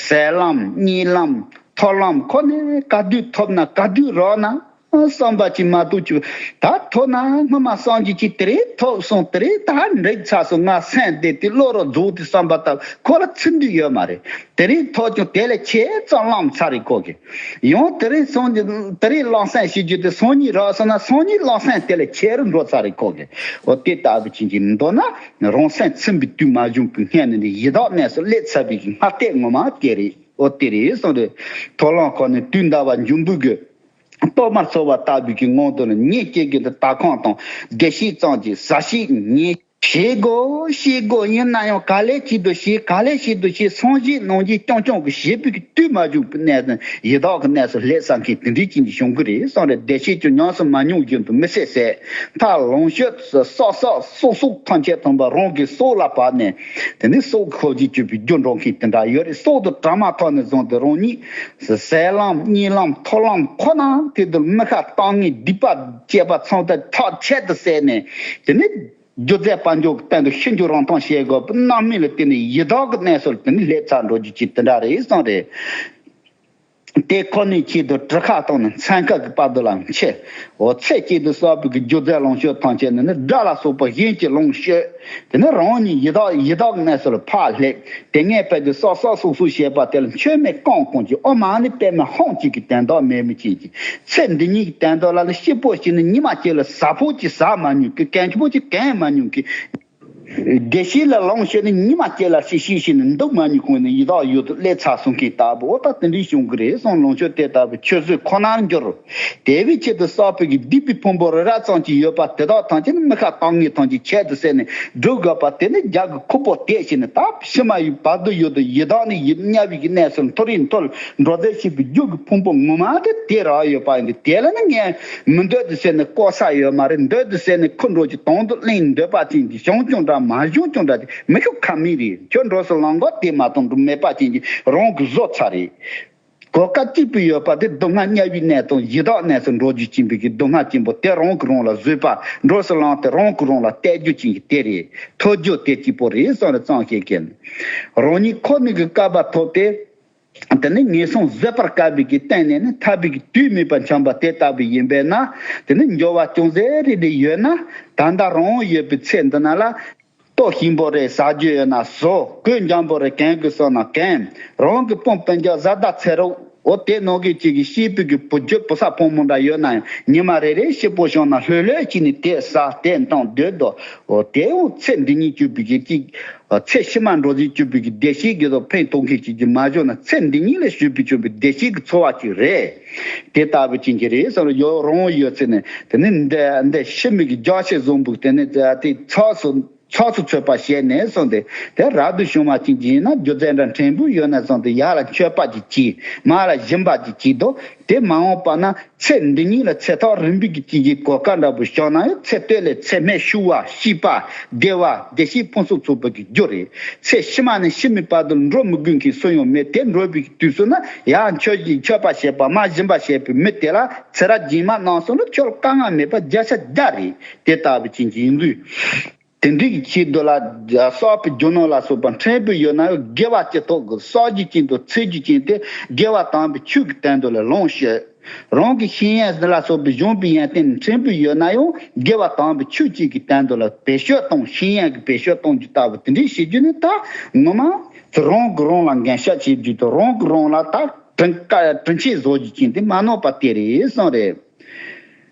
ཟས་ལམ་གཉིད་ལམ་ཐོ་ལམ་ཁོ་ནས་ག་དུས་ཐོབ་ན་ག་དུས་རག་ན། བསམ་པ་ཅིག་མ་གཏོགས་ཅིག་ད་ཐོབ་ན་སྔོན་མ་བསམ་རྒྱུ་ཅིག་དེ་རིང་ཐོབ་སོང་། དེ་རིང་ད་འགྲིག་ཚར་སོང་། ང་སེམས་བདེ་དེ་བློ་རུ་རྫོགས་དེ་བསམ་པ་ལྟ་བུ་ཁོ་ལ་ཚིག་འདུས་ཡོད་མ་རེད། དེ་རིང་ཐོབ་ཀྱང་དེ་ལས་ཆེ་ཙམ་བླངས་ཚར་རེད་ཁོ་གི། ཡང་དེ་རིང་སོང་རྒྱུ་དེ་རིང་བླངས་སེམས་ཤེས་རྒྱུ་དེ་སང་ཉིན་རག་སོང་ན་སང་ཉིན་བླངས་སེམས་དེ་ལས་ཆེ་རུ་འགྲོ་ཚར་རེད་ཁོ་གི། འོ་དེ་ལྟ་བུ་ཅན་གྱི་མདོར་ན་རང་སེམས་ཚིམ་པའི་དུས་མ་བྱུང་བའི་སྔོན་ནས་ནི་ཡི་དྭགས་གནས་སུ་སླེབས་ཚར་བའི་གི་སྔ་ལྟས་ངོ་མ་དེ་རེད། འོ་དེ་རེད་གསུངས་རེད། ཐོ་ལམ་ཁོ་ནས་དུས་འདའ་བ་འབྱུང་པོ་གི་གཏོར་མ་ཚོར་བ་ལྟ་བུའི་གི་ངང་དུ་ནི་ཉིན་གཅིག་གི་འདི་དག་ཁང་དང་བདེ་གཤེགས་ཙམ་གྱིས་ཟ་ཞིག་ཉལ། བྱེད་དགོས་བྱེད་དགོས་ཡིན་ན་ཡང་ག་ལེ་ཅིག་ཏུ་བྱེད། ག་ལེ་ཞིག་ཏུ་བྱེད། སངས་རྒྱས་ནང་རྒྱུ་རྐྱང་རྐྱང་གི་བྱེད་པའི་གི་དུས་མ་བྱུང་བའི་གནས་སུ་ཡི་དྭགས་ཀྱི་གནས་སུ་སླེབས་ས་མཁན་དེ་འདྲའི་ཅན་གྱི་བྱུང་གི་རེད་གསུངས་རེད། བདེ་གཤེགས་ཀྱང་ཉམས་སུ་མ་མྱོང་བཞིན་དུ་མི་བསད་བསད། མཐར་ལོངས་སྤྱོད་བསགས་བསགས་སོགས་སོགས་ཐམས་ཅད་ཐོན་པ་རང་གི་སྲོག་ལ་བབས་ནས་དེ་ནི་སྲོག་ཁོ་གྱིས་གཅོད་པའི་རྒྱུ་འགྲོ་མཁན་དེ་འདྲ་ཡོད་རེད། སྲོག་ཏུ་དྲ་མ་ཐོག་ནས་བཟུང་སྟེ་རང་ཉིད་ཟས་ལམ་གཉིད་ལམ་ཐོ་ལམ་ཁོ་ན་དེ་དུ་མི་ཁ་གཏམ་ངན་སྡིག་པ་བཅས་པ་ཚང་མ་ཐག་ཆད་དུ་བསད་ནས་དེ་ནི་སྒྱུ་རྩལ་དཔལ་འབྱོར་གྱི་སྟེང་དུ་ཤིན་ཏུ་རང་ཐང་བྱེད་དགོས་པའི་རྣམ་སྨིན་ལ་བརྟེན་ནས་ཡི་དྭགས་ཀྱི་གནས་སུ་དེ་ནི་སླེབས་ཚར་འགྲོ་རྒྱུ་ཅིག་དེ་འདྲ་རེད་གསུངས་རེད། དེ་ཁོ་ནའི་ཆེད་དུ་གྲུ་ཁ་དང་ནི་མཚན་ཁ་གི་བར་དུ་ལ་མཆི། འོ་ཚེ་གཅིག་ཏུ་བསགས་པའི་གི་སྒྱུ་རྩལ་ལོངས་སྤྱོད་ཐམས་ཅད་ནི་ནི་དགྲ་ལ་སོགས་པ་གཞན་གྱི་ལོངས་སྤྱོད། དེ་ནི་རང་ཉིད་ཡི་དྭགས་ཡི་དྭགས་གནས་སུ་ལ་ཕར་སླེབས། དེ་སྔའི་དཔེ་དེ་བསགས་བསགས་སོགས་སོགས་བྱས་པ་དེ་ལ་མཆོད་མེ་བསྐང་བསྐང་གི། ཨོཾ་མ་ཎི་པདྨེ་ཧཱུྃ་གཅིག་གི་དོན་དག་མེད་མི་ཅན་གྱི་ཚེ་འདི་ཉིད་ཀྱི་དོན་དག་ལ་ནི་སྐྱིད་པོ་ཞིག་ནི་ཉི་མ་གཅིག་ལ་ཟ་ཕོག་ཅིག་ཟ་མ་མྱོང་གི། གན་ཆུ་པོ་ཅིག་གན་མ་མྱོང་གི། བདེ་གཤེགས་ལ་ལོངས་སྤྱོད་ནི་ཉི་མ་གཅིག་ལ་ཤི་ཤི་ཤི་ནི་འདུག་མ་མྱོང་གོང་ནས་ཡི་དྭགས་ཡུལ་དུ་སླེབས་ཚར་སོང་མཁན་ལྟ་བུ། འོ་ད་དེ་འདྲའི་བྱུང་གི་རེད་གསུངས། ལོངས་སྤྱོད་དེ་ལྟ་བུ་ཆུད་ཟོས་ཁོ་ནར་འགྱུར། དེ་བས་ཆེད་དུ་བསགས་པའི་གི་སྡིག་པའི་ཕུང་པོ་རི་རབ་ཙམ་ཅིག་ཡོད་པ་དེ་དག་ཐམས་ཅད་ནི་མི་ཁ་གཏམ་ངན་ཐམས་ཅད་ཆེད་དུ་བསད་ནས་སྒྲུབ་དགོས་པ་དེ་ནི་རྒྱ་གི་ཁུ་པོ་དེ་བྱས་ནས་ད་ཕྱི་མ་ཡི་བར་དུ་ཡོད་དུ་ཡི་དྭགས་ནི་ཡིད་དམྱལ་བའི་གི་གནས་སུ་མཐོ་རིས་མཐོ་ལ་འགྲོ་འདོད་བྱེད་པའི་རྒྱུ་གི་ཕུང་པོ་ངོ་མ་དེ་དེ་རག་ཡོད་པ་ཡིན་ཏེ། དེ་ལ་ནི་ངས་མི་འདོད་དུ་བསད་ནས་བཀོལ་ས་ཡོད་མ་རེད། འདོད་དུ་བསད་ནས་ཁུར་འགྲོ་གི་དོན་དུ་གླེང་འདོད་པ་ཅན་གྱི་བྱུང་ཀྱང་འདྲ་མ་བྱུང་ཀྱང་འདྲ་དེ་མི་ཤོག་ཁ་མིག་རེད། ཁྱོད་འགྲོ་སོང་ལམ་ཁ་དེ་མ་གཏོགས་འགྲོ་མེད་པ་ཅན་གྱི་རང་གི་བཟོ་ཚར་རེད། གོ་སྐབས་གཅིག་པུ་ཡོད་པ་དེ་སྡུག་བསྔལ་དམྱལ་བའི་གནས་དང་ཡི་དྭགས་གནས་སུ་འགྲོ་རྒྱུ་ཅན་པའི་གི་སྡུག་བསྔལ་ཆེན་པོ་དེ་རང་གིས་རང་ལ་བཟོས་པ། འགྲོ་སོང་ལམ་དེ་རང་གིས་རང་ལ་གཏད་རྒྱུ་ཅན་གྱི་དེ་རེད། ཐོབ་རྒྱུ་དེ་གཅིག་པོ་རེད་གསུངས་རེད། གཙང་ཤེས་མཁན་རང་ཉིད་ཁོ་ནའི་གི་བསྐལ་པ་ཐོབ་སྟེ། དེ་ནི་ངན་སོང་བཟོད་པར་དཀའ་བའི་གི་སྟེང་ནས་ནི་ཐར་པའི་གི་དུས་མེད་པར་འཁྱམས་པ་དེ་ལྟ་བུ་ཡིན་པས་ན། དེ་ནི་འབྱོར་བ་ཅུང་ཟད་རེ་རེ་ཡོད་ན། ད་ལྟ་རང་ཡོད་པའི་ཚེ་འདི་ན་ལ། ལྟོ་ཞིམ་པོ་རེ་ཟ་རྒྱུ་ཡོད་ན་ཟོ། གོས་འཇམ་པོ་རེ་གོན་དགོས་བསམ་ན་གོན། རང་གི་སྤུན་སྤུན་ཀྱག་བཟའ་ཟླ་ཚེ་རོགས། འོ་དེ་ནང་གི་གཅིག་གི་སྐྱིད་པའི་གི་བུ་རྒྱུད་བུ་ཚ་ཕོ་མོ་འདྲ་ཡོད་ན་ཡང་ཉི་མ་རེ་རེ་སྐྱིད་པོ་བྱུང་ན་ལྷོད་ལྷོད་ཅིག་ནས་དེ་ཟ་དེ་འཐུང་སྡོད་དོ། འོ་དེ་འོ་ཚེ་འདི་ཉིད་གཅིག་པའི་གི་གཅིག་ཚེ་ཕྱི་མ་འགྲོ་རྒྱུ་གཅིག་པའི་གི་བདེ་སྐྱིད་ཀྱི་དོ་ཕན་ཐོགས་མཁན་གཅིག་གི་མ་བྱུང་ན་ཚེ་འདི་ཉིད་ལ་ཞུགས་པའི་བྱུང་བའི་བདེ་སྐྱིད་ཀྱི་འཚོ་བ་ཅིག་རེད། དེ་ལྟ་བུ་ཅན་གྱི་རེད་བསམ་ཡོད་རང་ཡོད་ཚེ་ནས་དེ་ནི་འདི་འདི་ཕྱི་མི་གི་རྒྱ་ཆེ་བཟང་པོ་དེ་ནི་དེ་ཚགས་སུ། ཚོགས་སུ་ཚུད་པ་བྱས་ནས་གསུངས་ཏེ། དེ་རབ་ཏུ་བྱུང་བ་ཅན་གྱི་ཡིན་ན། སྒྱུ་རྩལ་འདྲ་ཕྲན་བུ་ཡོད་ན་གསུངས་ཏེ། ཡར་ལ་མཆོད་པ་ཅིག་བྱས། མར་ལ་སྦྱིན་པ་ཅིག་བྱས་དོ། དེ་མ་འོངས་པ་ན་ཚེ་འདི་ཉིད་ལ་ཚེ་ཐག་རིང་པོ་གི་ཅིག་གི་གོ་སྐབས་འདྲ་པོ་བྱུང་ན་ཡང་། ཚེ་སྟོད་ལས་ཚེ་སྨད་ཞུ་བ་ཤེས་པ་བདེ་བ་བདེ་གཤེགས་ཕུན་སུམ་ཚོགས་པའི་གི་རྒྱུ་རེད། ཚེ་ཕྱི་མ་ནས་ཕྱི་མའི་བར་དུ་འགྲོ་མི་དགོས་མཁན་སུ་ཡང་མེད། དེ་འགྲོ་བའི་དུས་སུ་ན་ཡར་མཆོད་ཅིག་མཆོད་པ་བྱེད་པ། མར་སྦྱིན་པ་བྱེད་པའི་མི་དེ་ལ་ཚེ་རབས་རྗེས་མ་གནམ་གསུམ་ལ་ཁྱོད་དཀའ་ངལ་མེད་པ་བརྒྱ་ཆ་བརྒྱ་རེད། དེ་ལྟ་བུ་ཅན་གྱི་ཡིན་དུས། དེ་འདྲའི་གི་ཆེད་དུ་ལ་གསོག་པའི་རྒྱུ་ནོར་ལ་སོགས་པ་ཕྲན་བུ་ཡོད་ན་ཡང་། དགེ་བ་ཅི་ཐོབ་གི་གསོག་རྒྱུ་ཅན་དང་འཚོལ་རྒྱུ་ཅན་དེ་དགེ་བ་དམ་པའི་ཆོས་ཀྱི་དོན་དུ་ལ་ལོངས་སྤྱོད། རང་གི་ཤེས་ཡོན་ལ་སོགས་པའི་གཞུང་པའི་ཡོན་ཏན་ཕྲན་བུ་ཡོད་ན་ཡང་། དགེ་བ་དམ་པའི་ཆོས་གཅིག་གི་དོན་དུ་ལ་བེད་སྤྱོད་གཏོང་། ཤེས་ཡོན་གྱི་བེད་སྤྱོད་གཏོང་རྒྱུ་ལྟ་བུ་དེ་འདྲའི་བྱེད་རྒྱུ་ནི། ད་ངོ་མ་རང་གིས་རང་ལ་འགན་བཞག་བྱེད་རྒྱུ་དང་། རང་གིས་རང་ལ་ད་དྲིན་དྲིན་ཆེན་བཟོ་རྒྱུ་ཅན་དེ་མ་ནོར་པ་དེ་རེད་གསུངས་རེད།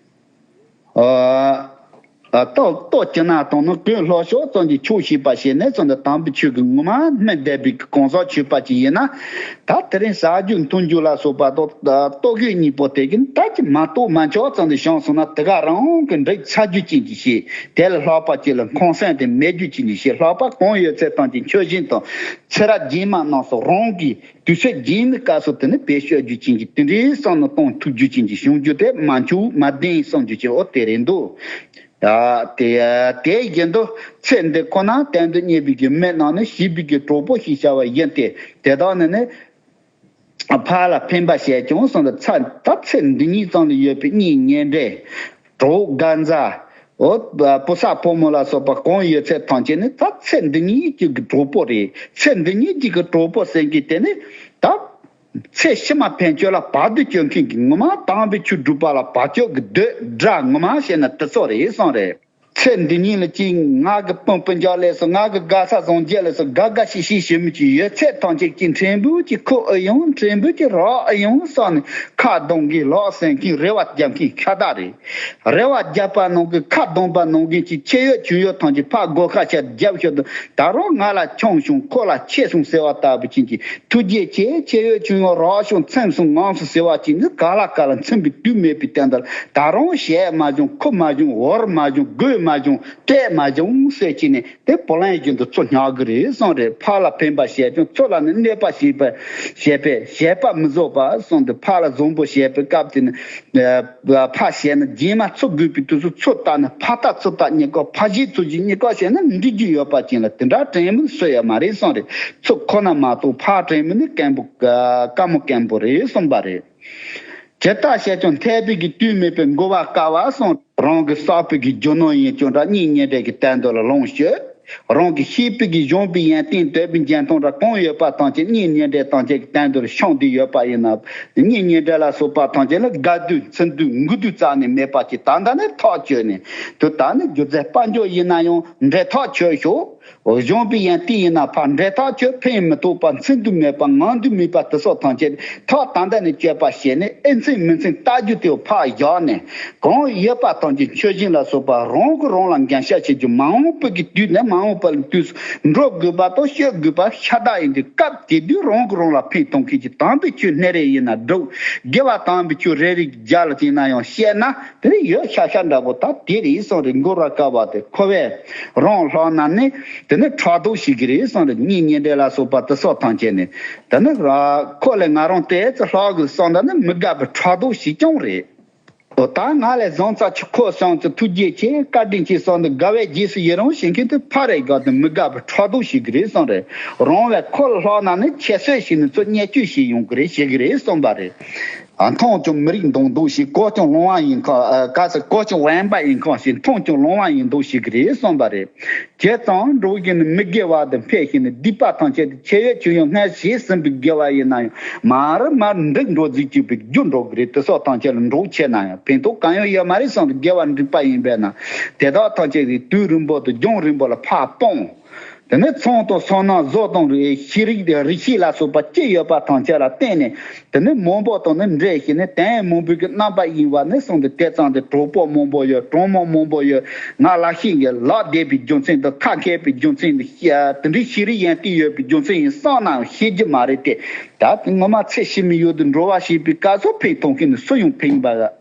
ཨ། ཨ། ལྟོ་ལྟོ་ཅི་ན་དང་ནི་གོས་ལྷོག་ཤོག་ཙམ་གྱིས་ཆོག་ཤེས་པ་བྱས་ནས་ཙམ་དུ། དམ་པའི་ཆོས་ཀྱི་ངོ་མ་སྨིན་བསྡད་པའི་གང་ཟག་ཆོས་པ་ཅིག་ཡིན་ན། ད་དེ་རིང་ཟ་རྒྱུ་འཐུང་རྒྱུ་ལ་སོགས་པ་ལྟོ་ལྟོ་གོས་གཉིས་པོ་དེ་གིས་ད་ཅི་མ་གཏོགས་མ་ཆོག་ཙམ་དུ་བྱུང་སོང་ན། དེ་ག་རང་གི་འགྲིག་ཚར་རྒྱུ་ཅན་གྱི་བྱས། དེ་ལས་ལྷག་པ་ཅིག་ལ་འཁོན་སེམས་དེ་མེད་རྒྱུ་ཅན་གྱི་བྱས། ལྷག་པ་གང་ཡོད་ཚད་ཐམས་ཅད་མཆོད་སྦྱིན་དང་། ཚེ་རབས་རྗེས་མ་གནམ་གསུམ་རང་གི་དུས་ཚོད་རྗེས་མའི་སྐབས་སུ་དེ་ནི་བེད་སྤྱོད་རྒྱུ་ཅན་གྱི་དེ་འདྲའི་བསམ་བློ་གཏོང་ཐུབ་རྒྱུ་ཅན་གྱི་བྱུང་རྒྱུ་དེ་མ་འཆུག་མ་བདེན་བསམ་རྒྱུ་ཅན་འོ་དེ་རེད་འདུག། ཡ། དེ་དེ་བཞིན་དུ་ཚེ་འདི་ཁོ་ན་གཏན་དུ་གཉེར་བའི་གི་མི་རྣམས་ནི་བྱིས་པའི་གི་གྲོགས་པོ་ཞེས་བྱ་བ་ཡིན་ཏེ། དེ་དག་ནི་ནི་ཕར་ལ་ཕན་པ་བྱས་ཀྱང་གསུངས་ཏེ། ཚ་ད་ཚེ་འདི་ཉིད་ཙམ་ལ་ཡོད་པའི་གཉེན་ཉེ་འབྲེལ། གྲོགས་དགའ་མཛའ། འོ། བུ་ཚ་བུ་མོ་ལ་སོགས་པ་གང་ཡོད་ཚད་ཐམས་ཅད་ནི་ད་ཚེ་འདི་ཉིད་ཀྱི་གི་གྲོགས་པོ་རེད། ཚེ་འདི་ཉིད་ཀྱི་གི་གྲོགས་པོ་ཟེར་མཁན་དེ་ནི་ད་ཚེ་ཕྱི་མ་ཕན་ཆོད་ལ་བར་དུ་གཅོད་མཁན་གྱི། ངོ་མ་དམ་པའི་ཆོས་སྒྲུབ་པ་ལ་བར་གཅོད་ཀྱི་འདོད་དགྲ་ངོ་མ་བྱས་ན་དེ་ཚོ་རེད་གསུངས་རེད། ཚེ་འདི་ཉིད་ལ་ཅིག་ང་གི་སྤུན་སྤུན་ཀྱག་ལས་སོ། ང་གི་དགའ་ས་བཟང་རྒྱལ་ལས་སོ། དགའ་དགའ་ཞིག་ཞིག་ཞིག་མི་ཅིག་ཡོད་ཚད་ཐམས་ཅད་ཀྱི་ཕྲན་བུ་ཅིག་ཁུར་ཨེ་ཡོང་། ཕྲན་བུ་ཅིག་རག་ཨེ་ཡོང་བསམ་ནས་ཁ་གདངས་མཁན་ལག་ཟིན་མཁན་རེ་བ་རྒྱབ་མཁན་ཤ་སྟག་རེད། རེ་བ་རྒྱབ་པ་ནང་གི་ཁ་གདངས་པ་ནང་གི་ཅིག་ཆེ་ཡོད་ཆུང་ཡོད་ཐམས་ཅད་ཕར་སྒོ་ཁ་ཤར་རྒྱབ་ཤོར་དུ། ད་རུང་ང་ལ་ཆུང་སོང་ཁོ་ལ་ཆེ་སོང་ཟེར་བ་ལྟ་བུ་ཅན་གྱི། ཐུགས་རྗེ་ཆེ། ཆེ་ཡོད་ཆུང་ཡོད་རག་སོང་། ཚིམ་སོང་ངམ་སོང་ཟེར་བ་ཅིག་ནི་ག་ལ་ག་ལ་ཚིམ་པའི་དུས་མེད་པའི་སྟེང་དུ། ད་རུང་བྱས་མ་བྱུང་། ཁུར་མ་བྱུང་། འོར་མ་བྱུང་། དགོས་མ་བྱུང་། སྤྲད་མ་བྱུང་ཟེར་གྱིས་ནས་དེ་བུ་ལོན་བཞིན་དུ་ཚུར་བསྙག་གི་རེད་གསུངས་རེད། ཕར་ལ་ཕན་པ་བྱས་ཀྱང་ཚུར་ལ་ནི་གནོད་པ་བྱེད་པ་བྱས་པས་བྱས་པ་མི་བཟོད་པ་གསུངས་ཏེ། ཕར་ལ་བཟང་པོ་བྱས་པའི་སྐབས་དེ་ནི། ཕར་བྱས་ན་རྗེས་མ་ཚུར་དགོས་པའི་དུས་སུ་ཚུར་བལྟས་ན། ཕར་ལྟ་ཚུར་ལྟ་གཉིས་ཀ། ཕར་བྱས་ཚུར་བྱས་གཉིས་ཀ་བྱས་ན་འགྲིག་རྒྱུ་ཡོད་པ་ཅན་ལ་དེ་འདྲ་དྲན་མི་སུ་ཡོད་མ་རེད་གསུངས་རེད། ཚུར་ཁོ་ན་མ་གཏོགས་ཕར་དྲན་མི་ནི་དཀོན་པོ་དཀའ་མོ་དཀོན་པོ་རེད་གསུངས་པ་རེད། ཇི་ལྟར་བྱས་ཀྱང་འཐད་པའི་གི་དུས་མེད་པའི་འགོར་བ་དཀའ་བ་གསུངས། རང་གི་བསགས་པའི་གི་རྒྱུ་ནོར་ཡིན་ཀྱང་འདྲ། གཉེན་ཉེ་འབྲེལ་གྱི་དོན་དུ་ལ་ལོངས་སྤྱོད། རང་གི་ཤེས་པའི་གི་གཞུང་པའི་ཡོན་ཏན་དོན་པའི་འཇོན་ཐང་འདྲ་གང་ཡོད་པ་ཐམས་ཅད་གཉེན་ཉེ་འབྲེལ་ཐམས་ཅད་ཀྱི་དོན་དུ་ལ་ཤོང་བསྡད་ཡོད་པ་ཡིན་ན། གཉེན་ཉེ་འབྲེལ་ལ་སོགས་པ་ཐམས་ཅད་ལ་དགའ་དུས་འཚིག་དུས་མགུ་དུས་རྩ་ནས་མེད་པ་ཅིག་ད་ལྟ་ནས་ཐག་ཆོད་ནས། དུ་ད་ནི་སྒྱུ་རྩལ་དཔལ་འབྱོར་ཡིན་ན་ཡང་འབྲེལ་ཐག་ཆོད་ཤོག། གཞུང་པའི་ཡོན་ཏན་ཡིན་ན་ཕར་འབྲེལ་ཐག་ཆོད། ཕན་མི་ཐོགས་པ་འཚིག་དུས་མེད་པ་ངང་དུས་མེད་པ་དེ་སོགས་ཐམས་ཅད་ཐག་ད་ལྟ་ནས་གཅོད་པ་བྱས་ནས། ཨེ་འཚིག་མི་འཚིག་ལྟ་རྒྱུ་དེ་ཕར་བཞག་ནས། གང་ཡོད་པ་ཐམས་ཅད་མཆོད་སྦྱིན་ལ་སོགས་པ་རང་གིས་རང་ལ་འགན་བཞག་བྱེད་རྒྱུ། མ་འོངས་པའི་གི་དུས་ནས་མ་འོངས་པ་ལ་དུས་སུ་འགྲོ་དགོས་པ་དང་སྐྱོད་དགོས་པ་ཤ་སྟག་ཡིན་དུས། སྐབས་དེ་དུས་རང་གིས་རང་ལ་ཕན་ཐོགས་མཁན་གྱི་དམ་པའི་ཆོས་སྣེ་རེ་ཡིན་ན་སྒྲུབ། དགེ་བ་དམ་པའི་ཆོས་རེ་རེ་རྒྱ་ལ་ཡིན་ན་ཡང་བཤད་ན། དེ་ནི་ཡོད་ཤག་ཤག་འདྲ་པོ་ད་དེ་རེད་གསུངས་རེད། འགོར་བ་དཀའ་བ་དེ་ཁོ་བས་རང་ལྷག་ན་ནི་དེ་ནི་ཕྲག་དོག་ཞིག་གི་རེད་གསུངས་རེད། གཉེན་ཉེ་འབྲེལ་ལ་སོགས་པ་དེ་སོགས་ཐམས་ཅད་ནི་དེ་ནི་ཁོ་ལས་ང་རང་དེ་ཙི་ལྷག་གི་གསུངས་ད་ནི་མི་དགའ་བའི་ཕྲག་དོག་ཞིག་ཀྱང་རེད། འོ་ད་ང་ལས་བཟང་ཙག་ཆུ་ཁོལ་སོང་ཙི་ཐུགས་རྗེ་ཆེ་བཀའ་དྲིན་ཆེ་གསུངས་ཏེ་དགའ་བའི་རྗེས་སུ་ཡི་རང་བྱེད་མཁན་དེ་ཕར་རེད་དགའ་དེ་མི་དགའ་བའི་ཕྲག་དོག་ཞིག་གི་རེད་གསུངས་རེད། རང་ལས་ཁོ་ལ་ལྷག་ན་ནི་ཁྱད་གསོད་བྱས་ནས་ཚུར་བརྙས་བཅོས་བྱས་ཡོང་གི་རེད་བྱེད་གི་རེད་གསུངས་པ་རེད། ཨ། མཐོང་ཀྱང་མི་རིགས་མདོག་མདོག་བྱས། གོ་ཀྱང་ལོང་བ་ཡིན་ཁ། ཨ། ག་ས་གོ་ཀྱང་བན་པ་ཡིན་ཁ་ཞེས། མཐོང་ཀྱང་ལོང་བ་ཡིན་མདོག་བྱེད་ཀྱི་རེད་གསུངས་པ་རེད། བྱས་ཙང་འགྲོ་བཞིན་མི་དགེ་བ་དང་འཕེལ་ཞིང་ནི། སྡིག་པ་ཐམས་ཅད་དེ་ཆེ་ཡོད་ཆུང་ཡོད་སྔར་བྱས་ཟིན་པའི་དགེ་བ་ཡིན་ན་ཡང་མར་མར་འགྲིག་འགྲོ་རྫིག་གཅིག་པའི་རྒྱུ་འགྲོ་གི་རེད། དེ་སོགས་ཐམས་ཅད་ལ་འགྲོགས་ཆེ་ན་ཡང་ཕན་ཐོགས་གང་ཡང་ཡོད་མ་རེད་གསུངས་ཏེ། དགེ་བ་འགྲིག་པ་ཡིན་པས་ན་དེ་དག་ཐམས་ཅད་ཀྱི་དུས་རིང་པོ་དང་རྒྱང་རིང་པོ་ལ་ཕར་སྤོང་། དེ་ནས་ཚོང་དང་སོ་ནམ་བཟོ་དང་རིག་ཤེས་རིག་དེ་རིག་ཤེས་ལ་སོགས་པ་ཅི་ཡོད་པ་ཐམས་ཅད་ལ་བརྟེན་ནས། དེ་ནས་མང་པོ་དང་ནི་འབྲེལ་ཞིང་ནི་དོན་མང་པོའི་གི་རྣམ་པ་ཡིན་པ་ནི་གསུངས་ཏེ། དེ་ཙམ་དུ་གྲོགས་པོ་མང་པོ་ཡོད། གྲོགས་མོ་མང་པོ་ཡོད། ང་ལག་ཤེས་ཀྱི་ལག་བདེ་བའི་རྒྱུ་མཚན་དང་། ཁ་མཁས་པའི་རྒྱུ་མཚན་དང་། དེ་འདྲའི་ཤེས་རིག་ཡོན་ཏན་ཡོད་པའི་རྒྱུ་མཚན་ཡིན་བསམ་ནའང་ཤེས་རྒྱུ་མ་རེད་དེ། ད་ངོ་མ་ཚེ་ཕྱི་མའི་ཡུལ་དུ་འགྲོ་བ་ཞེས་པའི་སྐབས་སུ་ཕན་ཐོགས་མཁན་ནི་སུ་ཡང་ཕན་པ།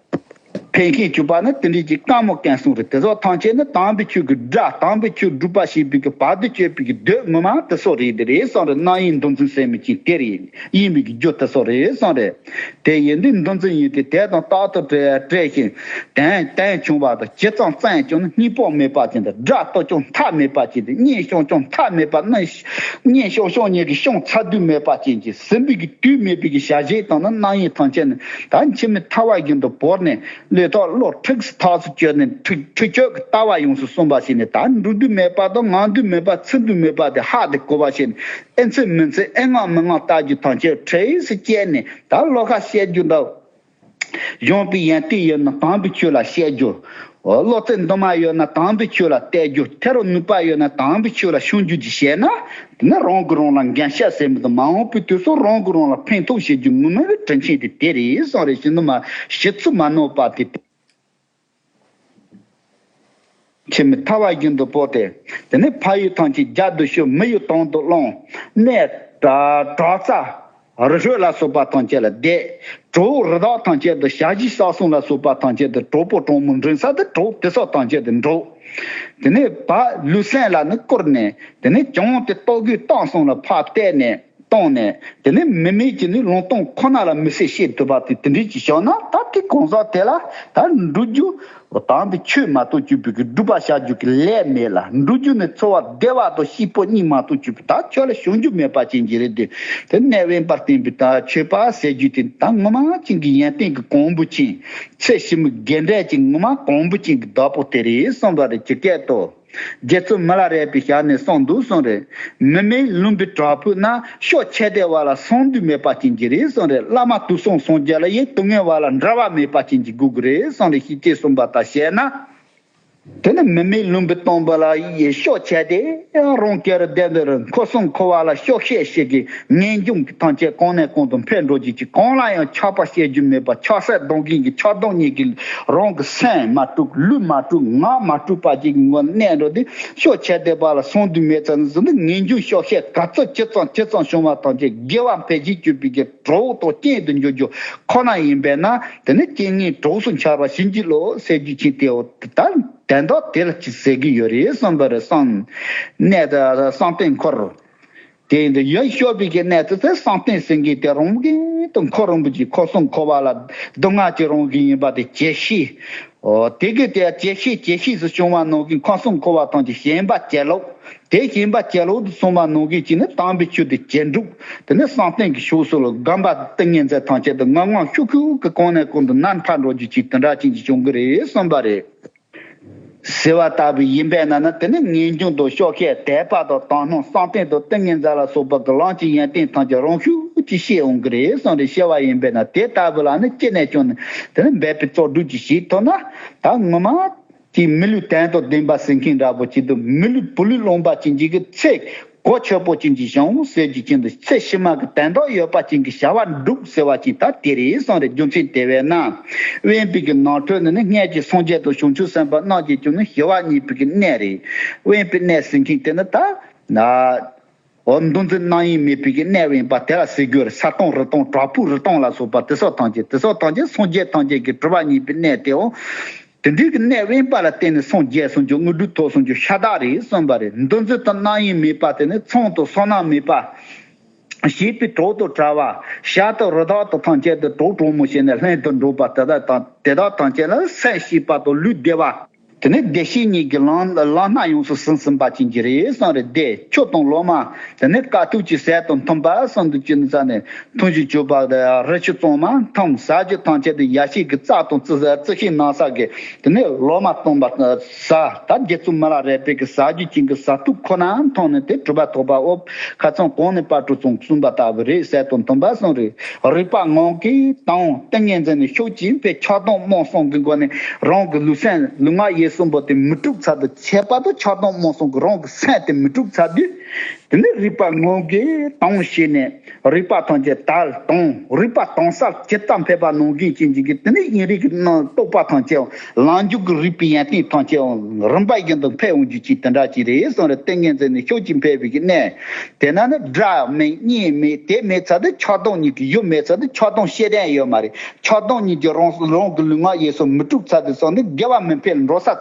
དེ་མཁན་གྱུར་པ་ནི་དེ་འདྲའི་གི་དཀའ་མོ་བསྐལ་གསུམ་རེད། དེ་ཚོ་ཐམས་ཅད་ནི་དམ་པའི་ཆོས་ཀྱི་སྒྲ། དམ་པའི་ཆོས་སྒྲུབ་པ་ཞེས་པའི་གི་བར་དུ་གཅོད་པའི་གི་མདོ་ངོ་མ་དེ་ཚོ་རེད། དེ་རེད་གསུངས་རེད། རྣམ་གཡེང་འདུ་འཛི་ཟེར་མི་ཅིག་དེ་རེད། ཡིན་པའི་གི་རྒྱུ་དེ་ཚོ་རེད་གསུངས་རེད། དེ་ཡིན་དུས་འདུ་འཛི་ཡིན་ཏེ། དེ་དང་རྟག་ཏུ་བྲལ་བྲལ་ཞིང་། དོན་དོན་ཆུང་བ་དང་། ཇི་ཙམ་བརྩམས་ཀྱང་ནི་སྙིང་པོ་མེད་པ་ཅན་དང་། སྒྲ་བཏུལ་ཀྱང་མཐའ་མེད་པ་ཅན་དང་། སྙན་ཤོང་ཀྱང་མཐའ་མེད་པ། སྙན་སྙན་ཤོང་ཤོང་ཉིད་ཀྱི་ཤོང་ཚ་དུས་མེད་པ་ཅན་གྱི། ཟིན་པའི་གི་དུས་མེད་པའི་གི་བྱ་བྱེད་དང་ནི་རྣམ་གཡེང་ཐམས་ཅད་ནི། ད་འཆི་མེད་ཐར་བ་བཞིན་དུ་བོར་ནས། བློས་ཐོག་བློ་ཁྲིགས་སུ་ཐག་ཆོད་ནས། ཁྲིགས་ཁྲིགས་ཆོད་ཀྱི་ལྟ་བ་ཡོངས་སུ་སོང་བ་ཞིག་ནས། ད་འགྲོ་དུས་མེད་པ་དང་། ང་དུས་མེད་པ། ཚུར་དུས་མེད་པ་དེ་ཧ་དེ་གོ་བ་ཞིག་ནས། ཨེ་འཚོལ་མི་འཚོལ། ཨེ་མངགས་མི་མངགས་ལྟ་རྒྱུ་ཐམས་ཅད་ཁྲིགས་སུ་བཅད་ནས། ད་བློ་ཁ་བཤད་རྒྱུ་འདྲ། གཞོན་པའི་ཡོན་ཏན་ཡོད་ན་དམ་པའི་ཆོས་ལ་བཤད་རྒྱུ། བློ་རྩེ་འདུན་མ་ཡོད་ན་དམ་པའི་ཆོས་ལ་གཏད་རྒྱུ། ཐེ་རུ་ནུས་པ་ཡོད་ན་དམ་པའི་ཆོས་ལ་ཤོང་རྒྱུ་ཅིག་བྱས་ན། དེ་ནི་རང་གིས་རང་ལ་འགན་བཞེས་ཟེར་མི་དང་། མ་འོངས་པའི་དུས་སུ་རང་གིས་རང་ལ་ཕན་ཐོགས་བྱེད་རྒྱུ་ངོ་མ་གི་དྲིན་ཆེན་དེ་དེ་རེད་གསུངས་རེད། ཞི་འདུན་མ་ཞི་ཚུལ་མ་ནོར་བ་དེ། འཆི་མེད་ཐར་བ་བཞིན་དུ་བོར་ཏེ། དེ་ནས་ཕ་ཡུལ་ཐམས་ཅད་རྒྱལ་དུ་ཞུ། མི་ཡུལ་དོན་དུ་བླང་། གནས་དྲག་རྩ། རི་ཁྲོད་ལ་སོགས་པ་ཐམས་ཅད་ལ་བསྡད། གྲོགས་རི་དྭགས་ཐམས་ཅད་དུ། བྱ་བཞིའི་ས་སྲུང་ལ་སོགས་པ་ཐམས་ཅད་དུ། གྲོགས་པོ་གྲོགས་མོ་འགྲན་ས་དུ། གྲོགས་དེ་སོགས་ཐམས་ཅད་དུ་འགྲོགས། དེ་ནས་བ་ལུས་སེམས་ལ་ནི་བསྐུར་ནས། དེ་ནས་གྱོང་དེ་ལྟོ་གོས་གཏམ་གསུམ་ལ་ཕར་བལྟས་ནས། བཏང་ནས། དེ་ནས་མི་མེད་ཀྱི་ནི་ལུང་སྟོང་ཁོ་ན་ལ་མི་སེར་བཤད་ཐུབ་པ་དེ་དེ་འདྲས་ཀྱི་བྱུང་ན། ད་དེ་གང་ཟག་དེ་ལ་ད་འགྲོ་རྒྱུ། དམ་པའི་ཆོས་མ་གཏོགས་གཅིག་པུ་གི་སྒྲུབ་པ་བྱ་རྒྱུ་གི་ལས་མེད་ལ། འགྲོ་རྒྱུ་ནི་འཚོ་བ་བདེ་བ་དང་སྐྱིད་པོ་གཉིས་མ་གཏོགས་གཅིག་པུ་ད་ཁྱོད་ལ་ཤོང་རྒྱུ་མེད་པ་ཅན་གྱི་རེད་དེ། དེ་གནས་དབེན་པར་བསྟན་པའི་ད་ཆོས་པ་ཟེར་རྒྱུ་དེ་ད་ངོ་མ་ཅན་གྱི་ཡོན་ཏན་གྱི་གོང་བུ་ཅན། ཚེ་ཕྱི་མའི་དགེ་འབྲས་ཀྱི་ངོ་མ་གོང་བུ་ཅན་གྱི་བདག་པོ་དེ་རེད་གསུངས་པ་རེད། ཇི་སྐད་དུ། རྗེ་བཙུན་མི་ལ་རས་པའི་ཞལ་ནས་གསུངས་འདུག་གསུངས་རེད། མི་མེད་ལུང་པའི་བྲག་ཕུག་ན། ཕྱོགས་ཆད་དེ་བ་ལ་སོང་དུས་མེད་པ་ཅན་གྱི་རེད་གསུངས་རེད། བླ་མ་དུག་གསུམ་སངས་རྒྱས་ལ་ཡི། དུག་ལྔའི་བ་ལ་འབྲལ་བ་མེད་པ་ཅན་གྱི་དགོས་ཀྱི་རེད་གསུངས་རེད། ཞི་བྱེད་གསུངས་པ་ལྟར་བྱས་ན། དེ་ནི་མི་མེད་ལུང་པའི་སྟོང་པ་ལ་ཡི་ཕྱོགས་ཆད་དེ། རང་སྐྱེ་རུ་བསྡད་འདིར་འཁོར་གསུམ་འཁོར་བ་ལ་ཕྱོགས་ཞེན་ཞིག་གིས་ངེས་འབྱུང་གི་ཐམས་ཅད་གང་ནས་གང་དུ་འཕེལ་འགྲོ་རྒྱུ་ཅིག་གང་ལ་ཡང་ཆགས་པ་བྱེད་རྒྱུ་མེད་པ། ཆགས་སྲེད་གདོང་གིན་གྱི་ཆགས་སྡང་གཉིས་ཀྱིས་རང་གི་སེམས་མ་དཀྲུགས། ལུས་མ་དཀྲུགས། ངག་མ་དཀྲུགས་པ་ཅིག་གི་ངོ་གནས་འགྲོ་དུས། ཕྱོགས་ཆད་དེ་བ་ལ་སོང་དུས་མེད་ཙང་ཟིན་ནི་ངེས་འབྱུང་ཕྱོགས་ཞེན་ག་ཚོད་ཇི་ཙམ་ཇི་ཙམ་བྱུང་བ་ཐམས་ཅད་དགེ་བ་འཕེལ་ཞིང་གྱུར་པའི་གི་གྲོགས་དང་རྐྱེན་དུ་འགྱུར་རྒྱུ་ཁོ་ན་ཡིན་པས་ན། དེ་ནི་རྐྱེན་ངན་གྲོགས་སུ་འཆར་བ་ཕྱིན་ཅི་ལོག་ཟེར་རྒྱུ་ཅིག་དེའོ། ད་དོན་དག་དེ་ལ་ཅིག་ཟེར་གི་ཡོད་རེད་གསུངས་པ་རེད། གསང་གནས་དེ་གསང་རྟེན་འཁོར། དེ་ཡིན་དུས་ཡུལ་ཤོར་བའི་གི་གནས་དེ་ཚེ་གསང་རྟེན་ཟེར་གི་དེ་རང་གི་དུ་འཁོར་རིན་པོ་ཆེ་འཁོར་གསུམ་འཁོར་བ་ལ་སྡུག་བསྔལ་གྱི་རང་གི་ཡིན་པ་དེ་ཇེ་ཤེས། ཨོ་དེ་གི་དེ་ཇེ་ཤེས་ཇེ་ཤེས་སུ་བྱུང་བ་ནང་གི་འཁོར་གསུམ་འཁོར་བ་ཐམས་ཅད་ཞེན་པ་ཇེ་ལོག་དེ་ཞེན་པ་ཇེ་ལོག་ཏུ་སོང་བ་ནང་གི་ཅིག་ནི་དམ་པའི་ཆོས་དེ་ཇེ་འགྲུབ། དེ་ནི་གསང་རྟེན་གྱི་ཕྱོགས་སུ་ལ་སྒོམ་པ་ཏིང་ངེ་འཛིན་ཐམས་ཅད་དུ་ངང་ངམ་ཤུགས་ཤུགས་ཀྱི་གོང་ནས་གོང་དུ་ནམ་མཁའ་འགྲོ་རྒྱུ་ཅིག་དེ་འདྲ་ཅན་ཅིག་བྱུང་གི་རེད་གསུངས་པ་རེད། ཟེར་བ་ལྟ་བུ་ཡིན་པས་ན་ནི། དེ་ནི་ངེས་འབྱུང་དང་ཕྱོགས་ཞེན་དད་པ་དང་དག་སྣང་གསང་རྟེན་དང་ཏིང་ངེ་འཛིན་ལ་སོགས་པ་གི་ལམ་གྱི་ཡོན་ཏན་ཐམས་ཅད་རང་ཤུགས་ཀྱིས་ཤེས་འོང་གི་རེད་གསུངས་རེད། ཤེས་པ་ཡིན་པས་ན་དེ་ལྟ་བུ་ལ་ནི་ཅི་ནས་ཀྱང་ནི་དེ་ནི་འབད་པའི་རྩོལ་སྒྲུབ་ཀྱིས་བྱེད་ཐུབ་ན། ད་ངོ་མ་ཀྱི་མི་ལུས་དོན་དང་ལྡན་པ་ཟེར་མཁན་འདྲ་པོ་ཅིག་འདུག་མི་ལུས་བུ་ལུས་ལོངས་པ་ཅན་གྱི་ཚེ་གོ་ཆོད་པོ་ཅན་གྱི་བྱུང་ཟེར་རྒྱུ་ཅན་དུ་ཚེ་ཕྱི་མ་གི་དོན་དག་ཡོད་པ་ཅན་གྱི་བྱ་བ་འགྲུབ་ཟེར་བ་ཅན་ད་དེ་རེད་གསུངས་རེད། རྒྱུ་མཚན་དེ་བས་ན། དབེན་པའི་གི་ནང་ཁྲོད་ནི་ནི་སྔར་གྱི་སངས་རྒྱས་དང་བྱང་ཆུབ་སེམས་དཔའ་རྣམས་ཀྱིས་ཀྱང་ནི་ཞི་བ་བརྙེས་པའི་གི་གནས་རེད། དབེན་པའི་གནས་ཟེར་མཁན་དེ་ནི་ད་ན། འོ་འདུ་འཛི་རྣམ་གཡེང་མེད་པའི་གི་གནས་དབེན་པ་དེ་ལ་ཟེར་གྱི་ཡོད་རེད། ས་སྟོང་རི་སྟོང་བྲག་ཕུག་རི་སྟོང་ལ་སོགས་པ་དེ་སོགས་ཐམས་ཅད་དེ་སོགས་ཐམས་ཅད་སངས་རྒྱས་ཐམས་ཅད་ཀྱི་གྲུབ་པ་བརྙེས་པའི་གནས་དེའོ། དེ་འདྲའི་གི་གནས་དབེན་པ་ལ་བརྟེན་ནས་སངས་རྒྱས་སངས་རྒྱས་དངོས་གྲུབ་ཐོབ་སངས་རྒྱས་ཤ་སྟག་རེད་གསུངས་པ་རེད། འདུ་འཛི་དང་རྣམ་གཡེང་མེད་པ་དེ་ནི་ཚོང་དང་སོ་ནམ་མེད་པ། ཞེས་པའི་གྲོགས་དང་བྲལ་བ། བྱ་དང་རི་དྭགས་དང་ཐམས་ཅད་དུ་གྲོགས་གྲོགས་མོ་བྱས་ནས་ལྷན་དུ་འགྲོགས་པ་དེ་དག་དང་དེ་དག་ཐམས་ཅད་ལ་སེམས་ཤེས་པ་དང་ལུས་བདེ་བ། དེ་ནས་བདེ་གཤེགས་གཉིས་ཀྱི་ལམ་ལམ་སྣ་ཡོངས་སུ་ཟིན་ཟིན་པ་ཅན་གྱི་རེད་གསུངས་རེད། དེ་ཆོས་དང་ལོ་མ། དེ་ནས་དཀའ་ཐུབ་ཀྱི་ཟས་དང་མཐུན་པ་གསུམ་དུ་གྱུར་ནས་ས་ནས་འཐུང་ཞིང་སྤྱོད་པ་དང་རི་ཆུ་གཙང་མ་འཐུང་། ཟ་རྒྱུ་ཐམས་ཅད་དུ་ཡ་ཤེས་ཀྱི་རྩྭ་དང་རྩི་རྩི་ཤིང་ནགས་ས་གི་དེ་ནས་ལོ་མ་སྟོང་པ་ཟ། ད་རྗེ་བཙུན་མི་ལ་རས་པའི་གི་ཟ་རྒྱུ་ཅན་གྱི་ཟ་ཐུབ་ཁོ་ན་འཐུང་ནས་དེ་གྲུབ་པ་ཐོབ་པའོ། ཁ་ཚང་གོང་ནས་བར་དུ་གསུངས་གསུངས་པ་ལྟ་བུ་རེད། ཟས་དང་མཐུན་པ་གསུམ་རེད། རིག་པ་ངང་གིས་དང་ཏིང་ངེ་འཛིན་ནི་ཤུགས་ཀྱིས་དཔེ་ཆགས་སྡང་རྨོངས་གསུམ་གྱི་སྒོ་ནས་རང་གི་ལུས་སེམས་ལུས་ངག་ཡིད་གསུམ་པོ་དེ་མི་དཀྲུགས་ཚར་དུས། ཁྱད་པར་དུ་ཆགས་སྡང་རྨོངས་གསུམ་གྱི་རང་གི་སེམས་དེ་མི་དཀྲུགས་ཚར་དུས། དེ་ནས་རིག་པ་ངང་གིས་དྭངས་བྱས་ནས་རིག་པ་ཐམས་ཅད་དལ་དྭངས། རིག་པ་དྭངས་ས་ཇི་ལྟར་འཕེལ་བ་ནང་བཞིན་བྱེད་ཀྱི་གི། དེ་ནས་དབྱིངས་རིག་གི་རྣམ་རྟོག་པ་ཐམས་ཅད་ལམ་འཇུག་གི་རིག་པའི་ཡོན་ཏན་ཐམས་ཅད་རིམ་པ་བཞིན་དུ་འཕེལ་འོང་རྒྱུ་ཅིག་དེ་འདྲ་ཅིག་རེད་གསུངས་རེད། ཏིང་ངེ་འཛིན་ནི་ཕྱོགས་གཅིག་འཕེལ་བའི་གི་གནས། དེ་ན་ནི་སྒྲ་མེད་གཉིས་མེད། དེ་མེད་ཚར་དུས་ཆགས་སྡང་གཉིས་ཀྱི་ཡུལ་མེད་ཚར་དུས་ཆགས་སྡང་ཤེས་ལྡན་ཡོད་མ་རེད། ཆགས་སྡང་གཉིས་ཀྱིས་རང་རང་གི་ལུས་ངག་ཡིད་གསུམ་མི་དཀྲུགས་ཚར་དུས་སོང་ནི་དགེ་བ་མི་འཕེལ་འགྲོ་ས་